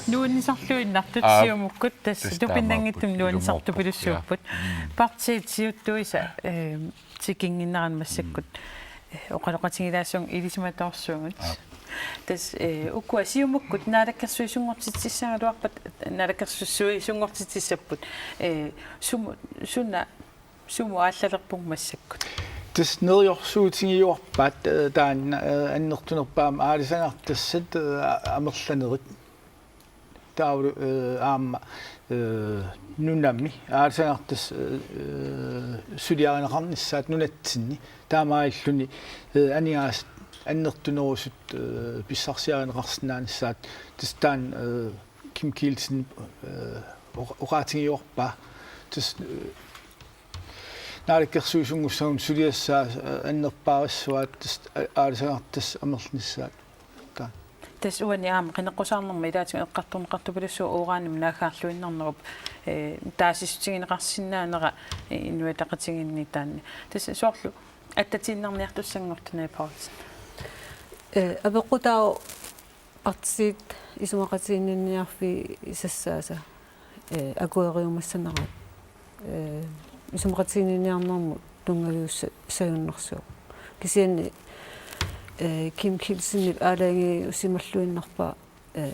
Nuannisarluinnartut. Aap. Siumukkut tassa. Tassa tupinnanngitsumik taamaappoq. Nuannisartupilussuupput. Ilumorpoq, ja. Mm. Partiit siuttuisa, eh, tikinnginneranni massakkut. Mm. Eh, oqaloqatigilaassuunga ilisimatoorsuugut. Aap. Tassa, eh, ukua Siumukkut naalakkersuisunngortitsissagaluarpat, naalakkersuisunngortitsissapput. Eh, sum-, suna Sumut aallalerpunga massakkut? Tassa neriorsuutigiuarpaat taanna, eh, annertunerpaamik aalisagartassat, eh, amerlanerit. Taavalu, eh, aamma, eh, nunami aalisagartassat, eh, suliarineqarnissaat nunatsinni. Taamaalilluni, eh, aningaasat annertunerusut, eh, pissarsiarineqarsinnaanissaat, tassa taanna, eh, Kim Kielsen, eh, oqa-, oqaatigiuarpaa. Tassa, eh, Naalakkersuisunngussagunik suliassaat, eh, annerpaarissuaat, tassa a-, aalisagartut tassa amerlinissaat. Taanna. Tassa uani aamma qineqqusaarnermi ilaatigut eqqartorneqartupilussuuvoq uranimik naaggaarluinnarnerup, eh, taasissutigineqarsinnaanera, eh, inuiaqatigiinni taanna. Tassa soorlu attatiinnarniartussanngortut, Naja Poulsen. Eh, apeqqutaavoq partiit isumaqatigiinniarfigisassaasa, eh, akueriumassaneraat. Eh, isumaqatigiinniarnermut tunngaviussaq sajunnarsuuvoq. Kisianni, eh, Kim Kielsenip aalajangiussimalluinnarpaa, eh,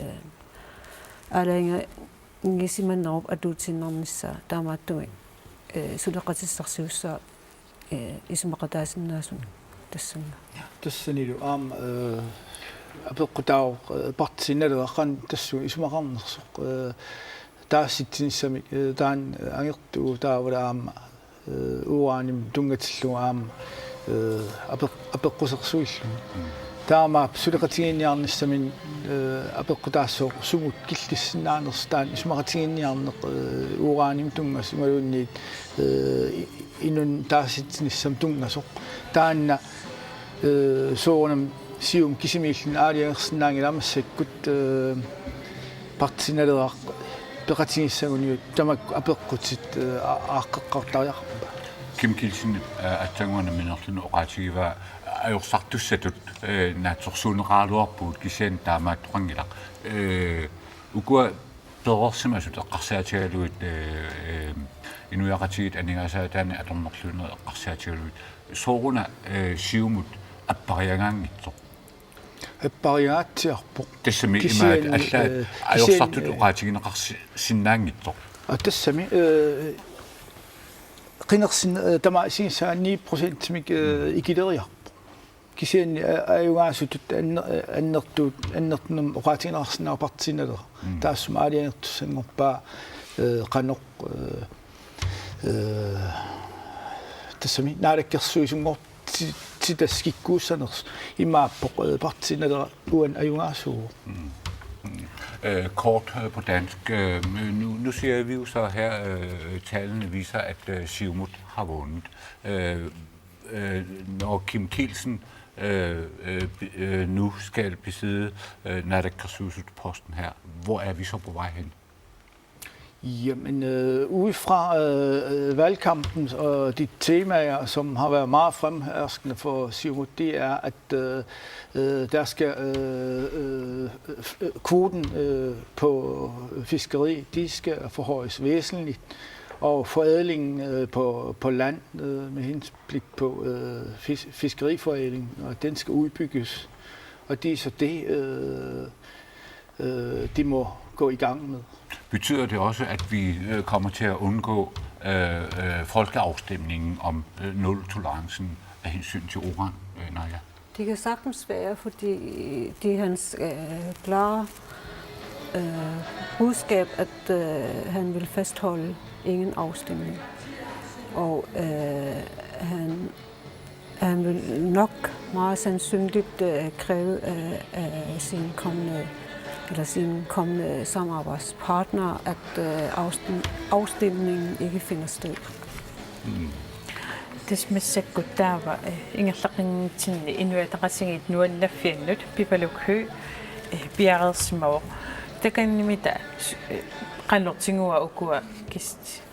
aalajangisimanerup atuutiinnarnissaa, taamaattumik, eh, suleqatissarsiussaa, eh, isumaqataasinnaasunik tassannga. Tassanilu aamma, eh, apeqqutaavoq, eh, Partii Naleraq qanoq tassunga isumaqarnersoq, eh, taasitsinissamik, eh, taanna angertuvoq, taavalu aamma, eh, uranimut tunngatillugu aamma, eh, apeq-, apeqqusersuilluni. Mm. Taamaappoq suleqatigiinniarnissaminut, eh, apeqqutaassooq sumut killissinnaanersoq, taanna isumaqatigiinniarneq, eh, uranimut tunngasoq imaluunniit, eh, i-, inunnut taasitsinissamut tunngasoq. Taanna, eh, soorunami Siumut kisimiilluni aalajangersinnaanngilaq, massakkut, eh, Partii Naleraq peqatigiissaguniuk tamakku apeqqutit, eh, a-, aaqqeqqaartariaqarpa? Kim Kielsen, eh, aatsaannguaq nammineerluni oqaatigivaa ajorsartussatut, eh, naatsorsuunneqaraluarpugut, kisianni taamaattoqanngilaq. Eh, ukua pereersimasut eqqarsaatigalugit, eh, eh, inuiaqatigiit aningaasaataanni atornerluinerit eqqarsaatigalugit, sooruna, eh, Siumut appariangaatsiarpoq? Appariangaatsiarpoq. Tassami imaat, kisianni, allaat, eh, ajorsartut, kisianni, eh, oqaatigineqarsinnaanngitsoq. Aa, tassami, eh, qinersin-, eh, tamaat isigissagaa ni procentimik, eh, ikileriarpoq. Kisianni, eh, ajugaasutut anner-, eh, annertuut, annertunermik oqaatigineqarsinnaavoq Partii Naleraq. Mm. Taassuma aalajangertussanngorpaa, eh, qanoq, eh, eh, tassami naalakkersuisunngor-, ti-, titassat kikkuussanersoq imaappoq, eh, Partii Naleraq uani ajugaasuuvoq. Mm. Mm. Øh, kort, øh, på dansk. Øh, nu, nu ser vi jo så her, øh, tallene viser, at, øh, Siumut har vundet. Øh, øh, når Kim Kielsen, øh, øh, be-, øh, nu skal besidde, øh, naalakkersuisut-posten her, hvor er vi så på vej hen? Jamen, øh, ud fra, øh, øh, valgkampen og de temaer, som har været meget fremherskende for Siumut, det er, at, øh, øh, der skal, øh, øh, øh, kvoten, øh, på fiskeri, de skal forhøjes væsentligt, og forædlingen, øh, på, på land, øh, med henblik på, øh, fis-, fiskeriforædling, og den skal udbygges. Og det er så det, øh, øh, de må gå i gang med. Betyder det også, at vi, øh, kommer til at undgå, øh, øh, folkeafstemningen om, øh, nul-tolerancen af hensyn til uran, øh, Naja? Det kan sagtens være, fordi det er hans, øh, klare, øh, budskab, at, øh, han vil fastholde ingen afstemning. Og, øh, han, han vil nok meget sandsynligt, øh, kræve, øh, af sine kommende, eller sine kommende samarbejdspartnere, at, øh, afstem-, afstemningen ikke finder sted. Mm. Tassa massakkut taava, eh, ingerlaqqinngitsinni Inuit Ataqatigiit nuannaffiannut Pipaluk Høegh, eh, piareersimavoq. Takanna mita s-, eh, qanoq tiguaa ukua kisitsit?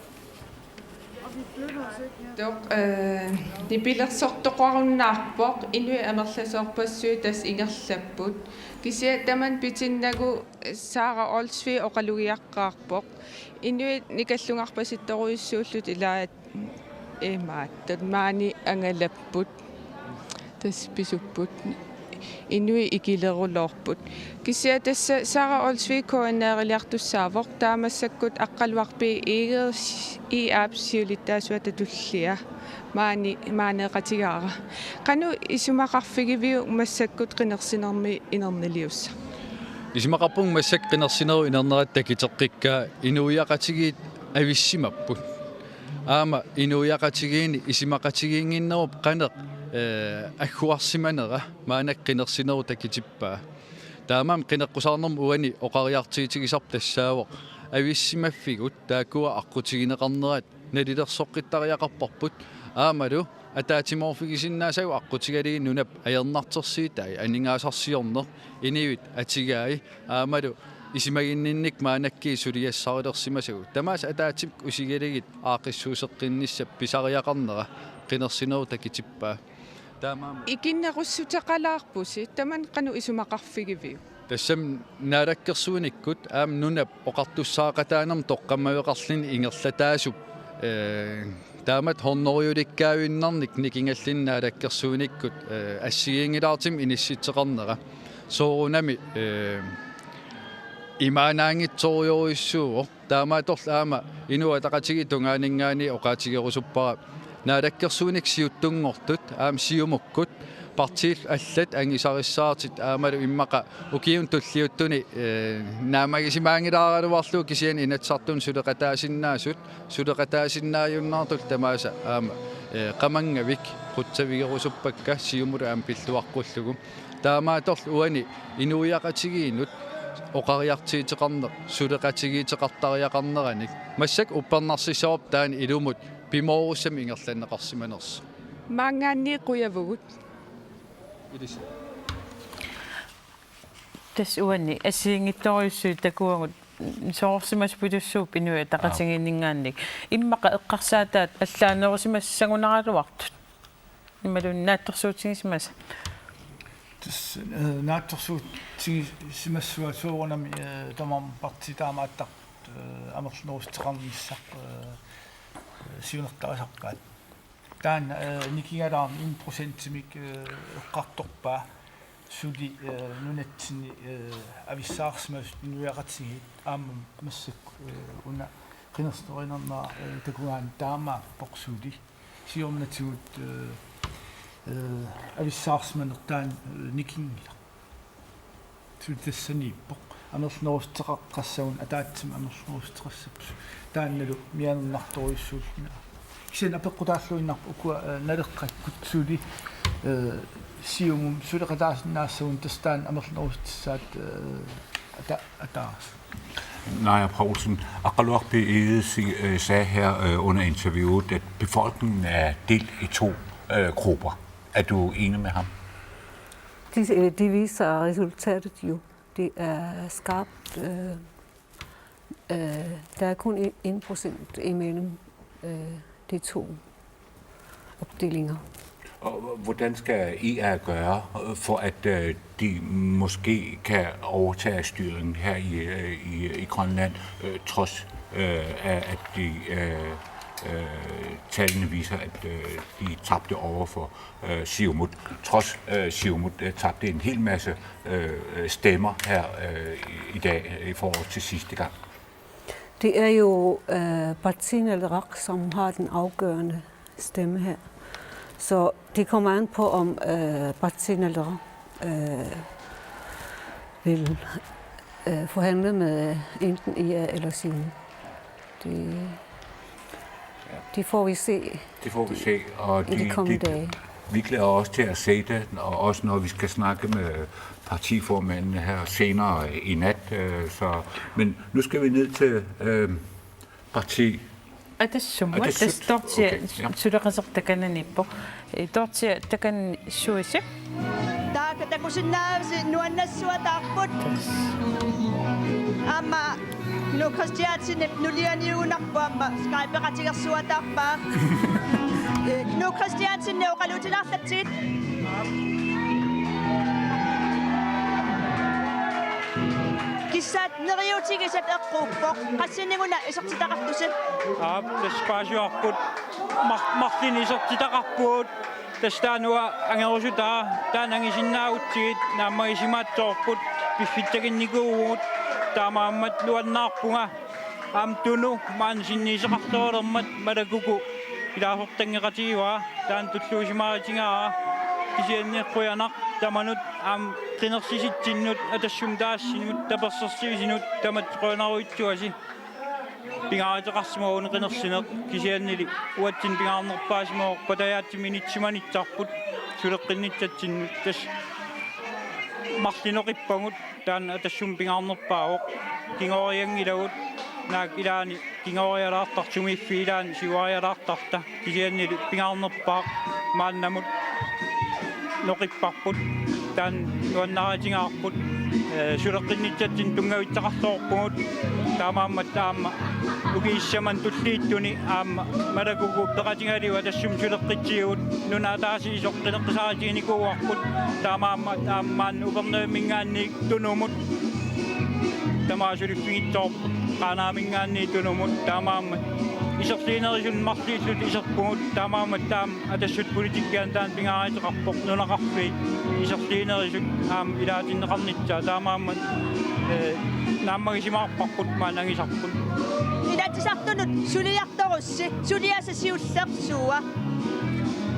Toq, eh, nipilersortoqarunnaarpoq, inuit amerlasoorpassuit tassa ingerlapput. Kisianni tamanna pitinnagu Sara Olsvig oqalugiaqqaarpoq. Inuit nikallugarpasittorujussuullutik ilaat imaattoq maani angalapput. Tassa pisupput. Inuit ikileruloorput. Kisianni tassa Sara Olsvig K N R-iliartussaavoq, taava massakkut Aqqaluaq B. Egede, I R-p siulittaasuata tullia. Maani, maaneeqatigaara. Qanoq isumaqarfigiviuk massakkut qinersinermi inerniliussaq? Isumaqarpunga massakkut qinersinerup inerneratta takiteqqikkaa, inuiaqatigiit avissimapput. Aamma inuiaqatigiinni isumaqatigiinnginnerup qanoq Ee, agguarsimanera maannakkut qinersinerup takutippaa. Taamaammat qineqqusaarnermut uani oqariartuutigisarput tassaavoq avissimaffigut taakkua aqqutigineqarnerat nalilersoqqittariaqarparput aammalu ataatsimoorfigisinnaasagut aqqutigalugit nunap ajornartorsiutai aningaasarsiorneq inuit atugai aammalu isumaginninnikkut maannakkut suliassarilersimasagut. Tamaasa ataatsikkut usigalugit aaqqissuusseqqinnissap pisariaqarnera qinersinerup takutippaa. Taamaammat. Ikinnerussuteqalaarpusi, tamanna qanoq isumaqarfigiviuk? Tassami naalakkersuinikkut aamma nunap oqartussaaqataanermut toqqammaveqarluni ingerlataasup, ee, taamatut hundredelikkaajunnaarnermik nikingallugu naalakkersuinikkut, ee, assigiinngilaartumik inissitseqarnera. Soorunami, ee, imaannaanngitsorujussuuvoq. Taamaattorli aamma Inuit Ataqatigiit tungaanninngaanniit oqaatigerusuppara naalakkersuinikkut siuttunngortut aamma Siumukkut partiit allat angusarissaartut aammalu immaqa ukiuni tulliuttuni, ee, naammagisimaanngilaaraluarlugu kisianni Inatsisartuni suleqataasinnaasut, suleqataasinnaajunnaartullu tamaasa aamma, ee, qamanngavik qutsavigerusuppakka Siumullu aamma pilluaqqullugu. Taamaattorli uani inuiaqatigiinnut oqariartuuteqarneq suleqatigiittoqartariaqarneranik massakkut uppernarsissavarput taanna ilumut pimoorussamik ingerlanneqarsimanersoq. Maanngaanniit qujavugut. Ilissi. Tassa uani assigiinngitsorujussuit takuagut soorsimaspillussuup Inuit Ataqatigiinninngaanniit. Immaqa eqqarsaataat allaanerusimassagunaraluartut. Imaluunniit naatsorsuutigisimasatit. Tassa, ee, naatsorsuutigisimassavara soorunami, ee, tamarmik partiit taamaattartut, ee, amerlanerussuteqarnissaq, ee, ee, siunertarisarpaat. Taanna, ee, nikingalaarneq en procentimik, ee, eqqartorpaa suli, ee, nunatsinni, ee, avissaarsimasut inuiaqatigiit aamma massakkut, ee, una qinersinerup inernera, ee, takugaanni taamaappoq suli. Siornatigut, ee, ee, avissaarsimaneq taanna, ee, nikinngilaq. Suli tassaniippoq. Amerlanerussuteqaqqassagun ataatsimik amerlanerussuteqassapput. Taannalu mianernartorujussuulluni. Kisianni apeqqutaalluinnarpoq ukua, ee, Naleqqakkut suli, ee, Siumumi suleqataasinnaassagunik tassa taanna amerlanerussutissaat, ee, ata-, ataaseq. Naja Paulsen, Aqqaluaq B. Egede, øh, sagde her, øh, under interviewet, at befolkningen er delt i to, øh, grupper. Er du enig med ham? Det, øh, det viser resultatet jo. Det er skarpt. Øh, øh, der er kun en procent imellem, øh, de to opdelinger. Og hvordan skal I R gøre, øh, for at, øh, de måske kan overtage styringen her i, øh, i, i Grønland, øh, trods, øh, af, at de, øh, øh, tallene viser, at, øh, de tabte over for, øh, Siumut, trods, øh, Siumut, øh, tabte en hel masse, øh, øh, stemmer her, øh, i, i dag, øh, i forhold til sidste gang? Det er jo, øh, Partii Naleraq, som har den afgørende stemme her. Så det kommer an på, om, øh, Partii Naleraq, øh, vil, øh, forhandle med enten I R eller Siumut. Det, det får vi se. Det får vi se, og i de, de kommende de, dage. Vi glæder os til at se det, og også når vi skal snakke med partiformanden her senere i nat. Øh, så, men nu skal vi ned til, øh, parti. Atassumma, atassut. Tassa Dorthea, okay, ja. Suleqaseq takananiippoq. Ee, Dorthea takanani suisi. Taakku takusinnaavasi nuannarissuataarput. Aamma Knud Kristiansenip nulianiugunarpoq aamma Skypeqatigersuataarpaa. Ee, Knud Kristiansen oqaluutilaartatsigit. Kissaat neriuutigisat eqquuppoq. Qassinik-una isertitaqartusi? Aap, tassa paasivarput. Mar-, marlunnik isertitaqarpugut. Tassa taanna uanga angerusutaa, taanna angusinnaagutsigit naammagisimaatsoorput, piffittaginnikuuvugut, taamaammat nuannaarpunga. Aamma Tunu maani sinniisoqartorulermat malakuku ilaasortanngeqatigivaa, taanna tulluusimaarutigaara, kisianni qujanaq tamanut aamma qinersisitsinnut, Atassummi taasinut, tapersersuisinut, tamatta qujanarujussuasi. Pingaaruteqarsimavoq una qinersineq, kisiannili uatsinnut pingaarnerpaasimavoq, patajaatsumik inissisimanissarput. Suleqqinnitsatsinnut tassa marluk noqippagut, taanna Atassummi pingaarnerpaavoq. Kingoorianngilagut, naak ilaanni kingoorialaartartut, sumiiffiit ilaanni siuarialaartartut, kisiannili pingaarnerpaaq maannamut noqipparput, taanna nuannaarutigaarput. Ee, suleqqinnitsatsinnut tunngavissaqarluarpugut, taamaammat aamma ukiut sisamat tulliuttuni aamma malakukkut peqatigalugu Atassummi suleqqitsivugut, nunap ataasiisoq qineqqusaarutiginikuuarput, taamaammat aamma maanna Upernavimminngaanniit Tunumut, tamaat suliffigissavarput Qaanaaminngaanniit Tunumut, taamaammat iserliinerisut marluulluta iserpugut, taamaammat taama Atassut politikkianut taanna pingaaruteqarpoq, nunaqarfiit iserliinerisut aamma ilaatinneqarnissaat, taamaammat, ee, naammagisimaarparput maanna angisarput. Inatsisartunut suliartorussi, suliassat siulleq suua?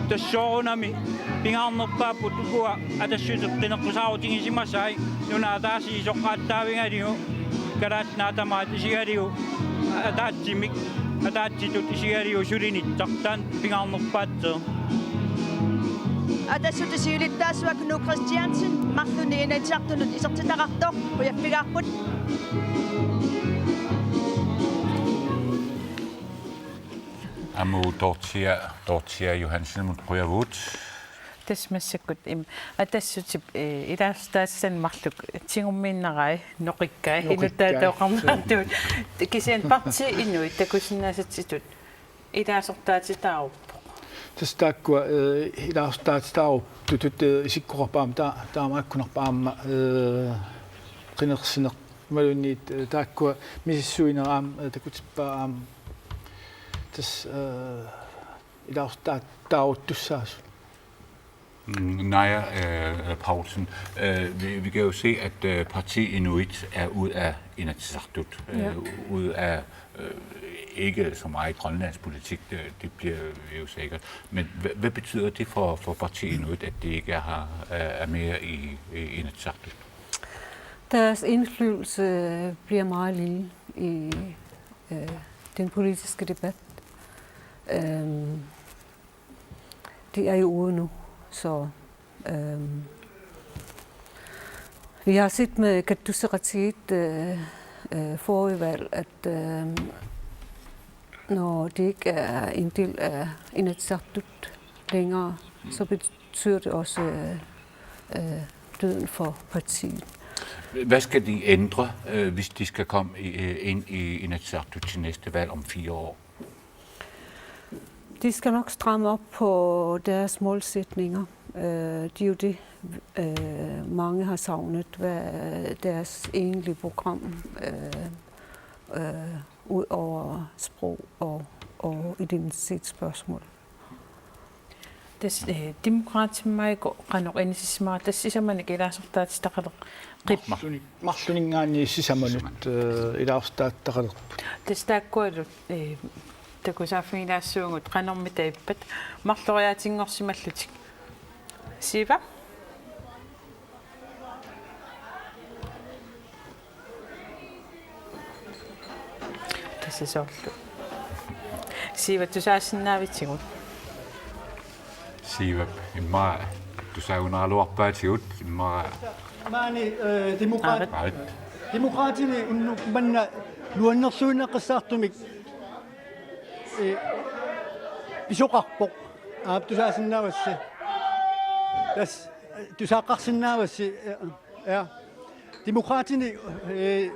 Tassa soorunami pingaarnerpaapput ukua Atassutip qineqqusaarutigisimasai, nunap ataasiisoq aallaavigalugu, Kalaallit Nunaat tamaat isigalugu, ataatsimik, ataatsitut isigalugu sulinissaq, taanna pingaarnerpaatseq. Atassutip siulittaasuat Knud Kristiansen, marlunnik Inatsisartunut isertitaqartoq, qujaffigaarput. Aamma Dorthea, Dorthea Johansenimut qujavugut. Tassa massakkut im-, Atassutip, ee, ilaasortaatitani marluk tigummiinnarai, noqikkai, noqikkai, inuttaata oqarnertut. Kisianni Partii Inuit takusinnaasatsitut ilaasortaatitaaruppoq. Tassa taakkua, ee, ilaasortaatitaaruttutut, ee, isikkoqarpoq aamma taa-, taamaakkunarpoq aamma, ee, qinersineq imaluunniit, ee, taakkua misissuinerat aamma, ee, takutippaa aamma. Tassa, ee, ilaasortaatitaaruttussaasut. Mm, Naja, øh, Paulsen, øh, vi, vi kan jo se, at øh, Partii Inuit er ud af Inatsisartut, øh, ja, ud af øh, ikke så meget grønlandsk politik, det, det bliver vi jo sikkert. Men hvad, hvad betyder det for, for Partii Inuit, at de ikke er her, er, er mere i, i Inatsisartut? Deres indflydelse bliver meget lille i øh, den politiske debat. Øhm, De er jo ude nu, så øhm, vi har set med Katuissiit øh, øh, forrige valg, at øhm, når de ikke er en del af Inatsisartut længere, så betyder det også øh, øh, døden for partiet. Hvad skal de ændre, øh, hvis de skal komme i, øh, ind i Inatsisartut til næste valg om fire år? De skal nok stramme op på deres målsætninger. Øh, det er jo det, øh, mange har savnet, hvad deres egentlige program øh, øh, ud over sprog og, og identitetsspørgsmål. Tassa, øh, Demokraatit maannakkut qanoq inissisimanerat, tassa sisamanik ilaasortaatitaqaleqqippat? Marluni-, marluninngaanniit sisamanut, sisamanut, øh, ilaasortaatitaqalerput. Tassa taakkualu, øh, takusaaffigilaassaagut qanormita ippat, marloriaatinngorsimallutik. Siiva? Tassa soorlu Siivap tusaasinnaavitsigut. Siivap immaqa tusaagunaraluarpaatigut immaqa. Maani, øh, Demokraat-, Aarit. Demokraatini unnuk manna nuannersuinnaqqissaartumik, øh, pisoqarpoq. Aap, tusaasinnaavassi. Tassa, øh, tusaaqqarsinnaavassi. Øh, ja. Demokraatini, øh,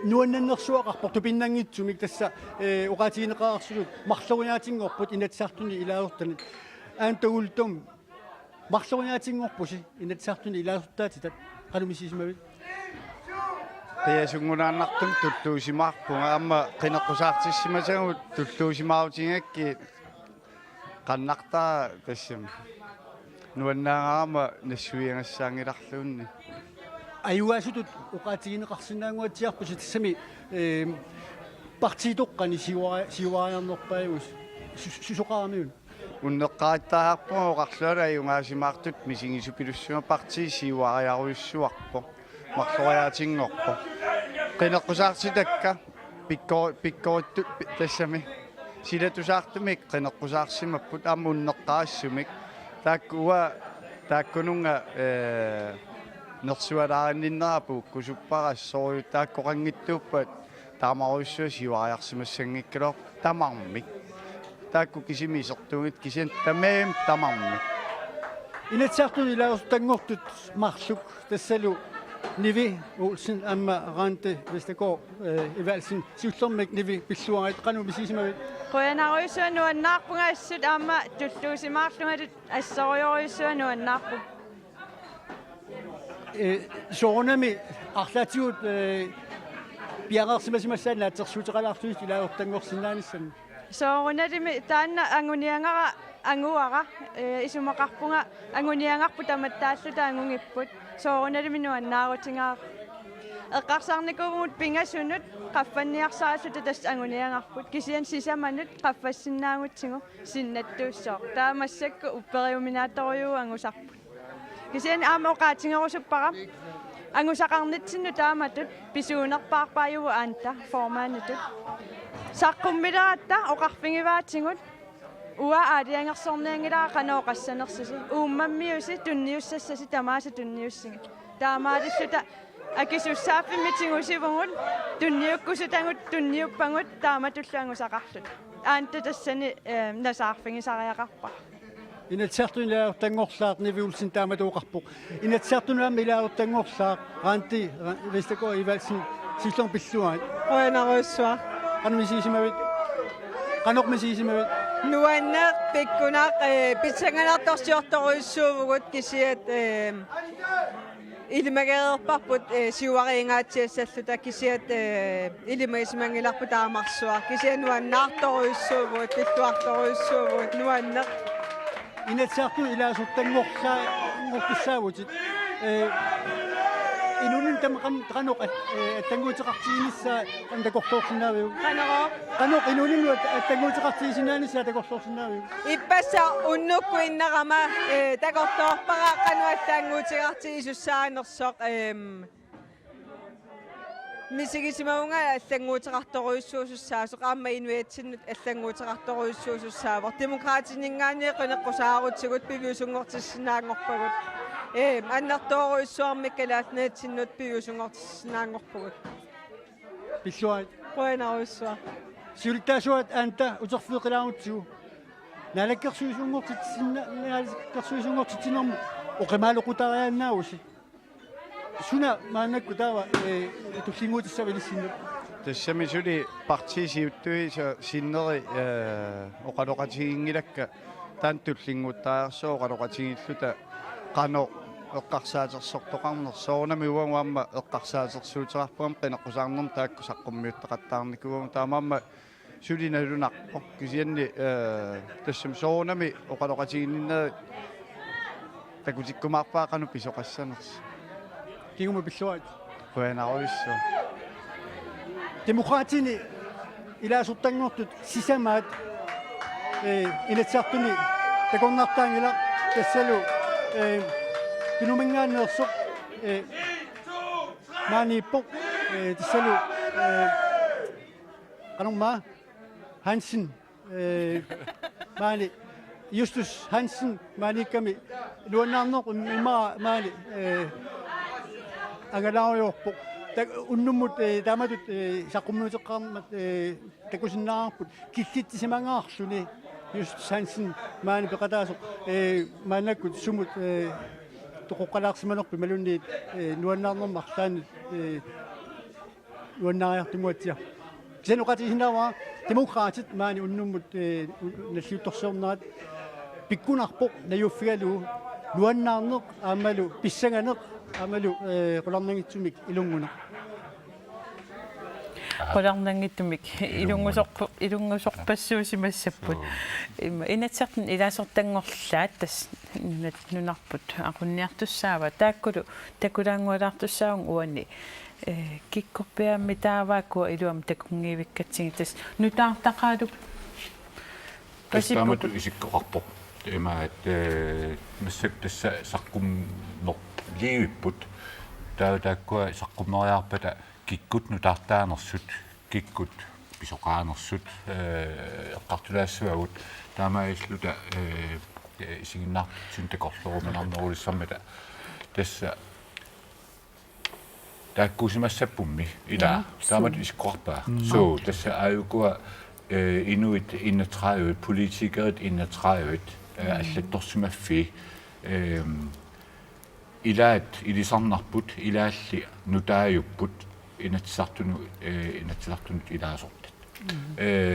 nuannannersuaqarpoq tupinnanngitsumik, tassa, øh, oqaatigineqareersutut marloriaatinngorput Inatsisartuni ilaasortani. Aamma Tagultum, marloriaatinngorpusi Inatsisartuni ilaasortaatitat, qanoq misigisimavit? Qiasunngunaannartumik tulluusimaarpunga, aamma qineqqusaartissimasagut tulluusimaarutigakkit. Qannartaa tassami. Nuannaarama nassuiagassaanngilarluunniit. Ajugaasutut oqaatigineqarsinnaanguatsiarpusi tassami, øh, partiitoqqani siua-, siuariarnerpaajuvoq, su-, susoqaramiuk? Unneqqarittariaqarpunga oqarlunga ajugaasimaartutut misigisupillussunga, partii siuariarujussuarpoq. Marloriaatinngorpoq. Qineqqusaartitakka pikko-, pikkorittu-, pi-, tassami. Silatusaartumik qineqqusaarsimapput aamma unneqqarissumik. Taakku uanga Taakkununnga, eh, nersualaarinninnera puukkusuppara, assorujussuaq taakkoqanngitsuuppat tamarujussuaq siuariarsimassanngikkaluarput tamarmik. Taakku kisimi isertuunngitsut kisianni tamarmik. Inatsisartuni ilaasortanngortut marluk tassalu Nivi Olsen aamma Randi Vestergaard, eh, Evaldsen, siullermik Nivi pilluarit, qanoq misigisimavit? Qujanarujussuaq, nuannaarpunga assut aamma tulluusimaarlungalu assorujussuaq nuannaarpunga. Eh, soorunami arlaatigut, eh, piareersimasimassaannik naatsorsuuteqalaarlusi ilaasortanngorsinnaanissamut. Soorunalimi taanna anguniagara anguara, eh, isumaqarpunga anguniagarput tamattaalluta angunngippugut. Soorunalimi nuannaarutigaara. Eqqarsarnikuuvugut pingasunut qaffanniarsaralluta tassa anguniagarput. Kisianni sisamanut qaffassinnaagutsigu sinnattuussooq. Taava massakkut upperiuminaattorujuuvoq angusarput. Kisianni aamma oqaatigerusuppara angusaqarnitsinnut taamatut pisuunerpaarpaajuvoq Anda formanditut. Saqqummileratta oqarfigivaatigut: Uanga aalajangersornianngilara qanoq oqassanersusi. Uummammiusi tunniussassasi tamaasa tunniussigit. Taamaalilluta akisussaaffimmik tigusivugut, tunniukkusutagut, tunniuppagut taamatullu angusaqarluta. Anda tassani, eh, nasaarfigisariaqarpara. Inatsisartuni ilaasortanngorlaaq Nivi Olsen taamatut oqarpoq. Inatsisartuni aamma ilaasortanngorlaaq Randi Ra-, Vestergaard Evaldsen, siullermik pilluarit. Qujanarujussuaq. Qanoq misigisimavit? Qanoq misigisimavit? Nuanneq, pikkunaq, eh, pissanganartorsiortorujussuuvugut kisiat, eh, ilimagereerparput, eh, siuariingaatsiassalluta kisiat, eh, ilimagisimanngilarput taamarsuaq. Kisianni nuannaartorujussuuvugut, pilluartorujussuuvugut, nuanneq. Inatsisartuni ilaasortanngorla-, -ngortussaavutit. Eh, inuuninni tamaat qan-, qanoq at-, eh, allannguuteqartiginissaa qanoq takorloorsinnaaviuk? Qanorooq? Qanoq inuuninnut at-, allannguuteqartigisinnaanissaa takorloorsinnaaviuk? Ippassaq unnukkuinnarama, eh, takorloorpara qanoq allannguuteqartigisussaanersoq, ehm, misigisimavunga allannguuteqartorujussuusussaasoq, aamma inuiatsinnut allannguuteqartorujussuusussaavoq. Demokraatininngaanniit qineqqusaarutigut piviusunngortissinnaanngorpagut. Ehm, annertoorujussuarmik Kalaallit Nunatsinnut piviusunngortissinnaanngorpugut. Pilluarit. Qujanarujussuaq. Siulittaasuat Anda uterfigeqilaarutsigu. Naalakkersuisunngortitsinna-, naalakkersuisunngortitsinermut oqimaalequtariaannaavusi. Suna maannakkut taava, eh, tullinnguutissava ilissinnut? Tassami suli partiit siuttuisa sinneri, eh, oqaloqatiginngilakka, taanna tullinnguuttariaqarpoq oqaloqatigiilluta qanoq eqqarsaatersortoqarnersoq. Soorunami uagut aamma eqqarsaatersuuteqarpugut qineqqusaarnermut taakku saqqummiuttaqattaarnikuuagut, taamaammat suli nalunarpoq. Kisianni, eh, tassami soorunami oqaloqatiginninnerit takutikkumaarpara qanoq pisoqassanersoq. Kingumut pilluarit. Qujanarujussuaq. Demokraatini ilaasortanngortut sisamaat, eh, Inatsisartuni takornartaanngilaq, tassalu, eh, Tunuminngaanneersoq, eh, maaniippoq, eh, tassalu, eh, qanormaa Hansen, eh, maani Justus Hansen maaniikkami nuannaarneq im-, immaqa maani, eh, angalaarujoorpoq. Ta-, unnummut, eh, taamatut, eh, saqqummiuteqqaarmat, eh, takusinnaavarput killitsisimagaarluni Justus Hansen maani peqataasoq, eh, maannakkut sumut, eh, toqoqqalaarsimanerpit imaluunniit, eh, nuannaarnermut arlaannut, eh, nuannaariartunnguatsiarpoq. Kisianni oqaatigisinnaavara Demokraatit maani unnummut, eh, u-, nalliuttorsiornerat pikkunarpoq najuuffigalugu nuannaarneq aammalu pissanganeq aammalu, eh, qularnanngitsumik ilunnguneq. Qularnanngitsumik ilunngusorpu-, ilunngusorpassuusimassapput. Suu. Ima, Inatsisartuni ilaasortanngorlaat tassa nunat-, nunarput aqunniartussaavat. Taakkulu takulaanngualaartussaavugut uani. Eh, kikkorpiaammi taavaakkua iluamik takunngivikkatsigit, tassa nutaartaqaalu-. Tassa taamatut isikkoqarpoq. Ima, at, eh, massakkut tassa saqqummerlivipput. Taava taakkua saqqummeriarpata kikkut nutaartaanersut, kikkut pisoqaanersut, eh, eqqartulaassavagut. Taamaalilluta, eh, Ee, isiginnaartitsisut takorlooruminarnerulissammat tassa taakkuusimassappummi ila. Ja, taamatut suu. Isikkoqarpa? Mm. Suu, tassa aajukua, ee, inuit enogtredive, politikerit enogtredive, ee, mm, allattorsimaffii, eem, ilaat ilisarnarput, ilaalli nutaajupput Inatsisartunu-, ee, Inatsisartunut ilaasortat. Mm. Ee,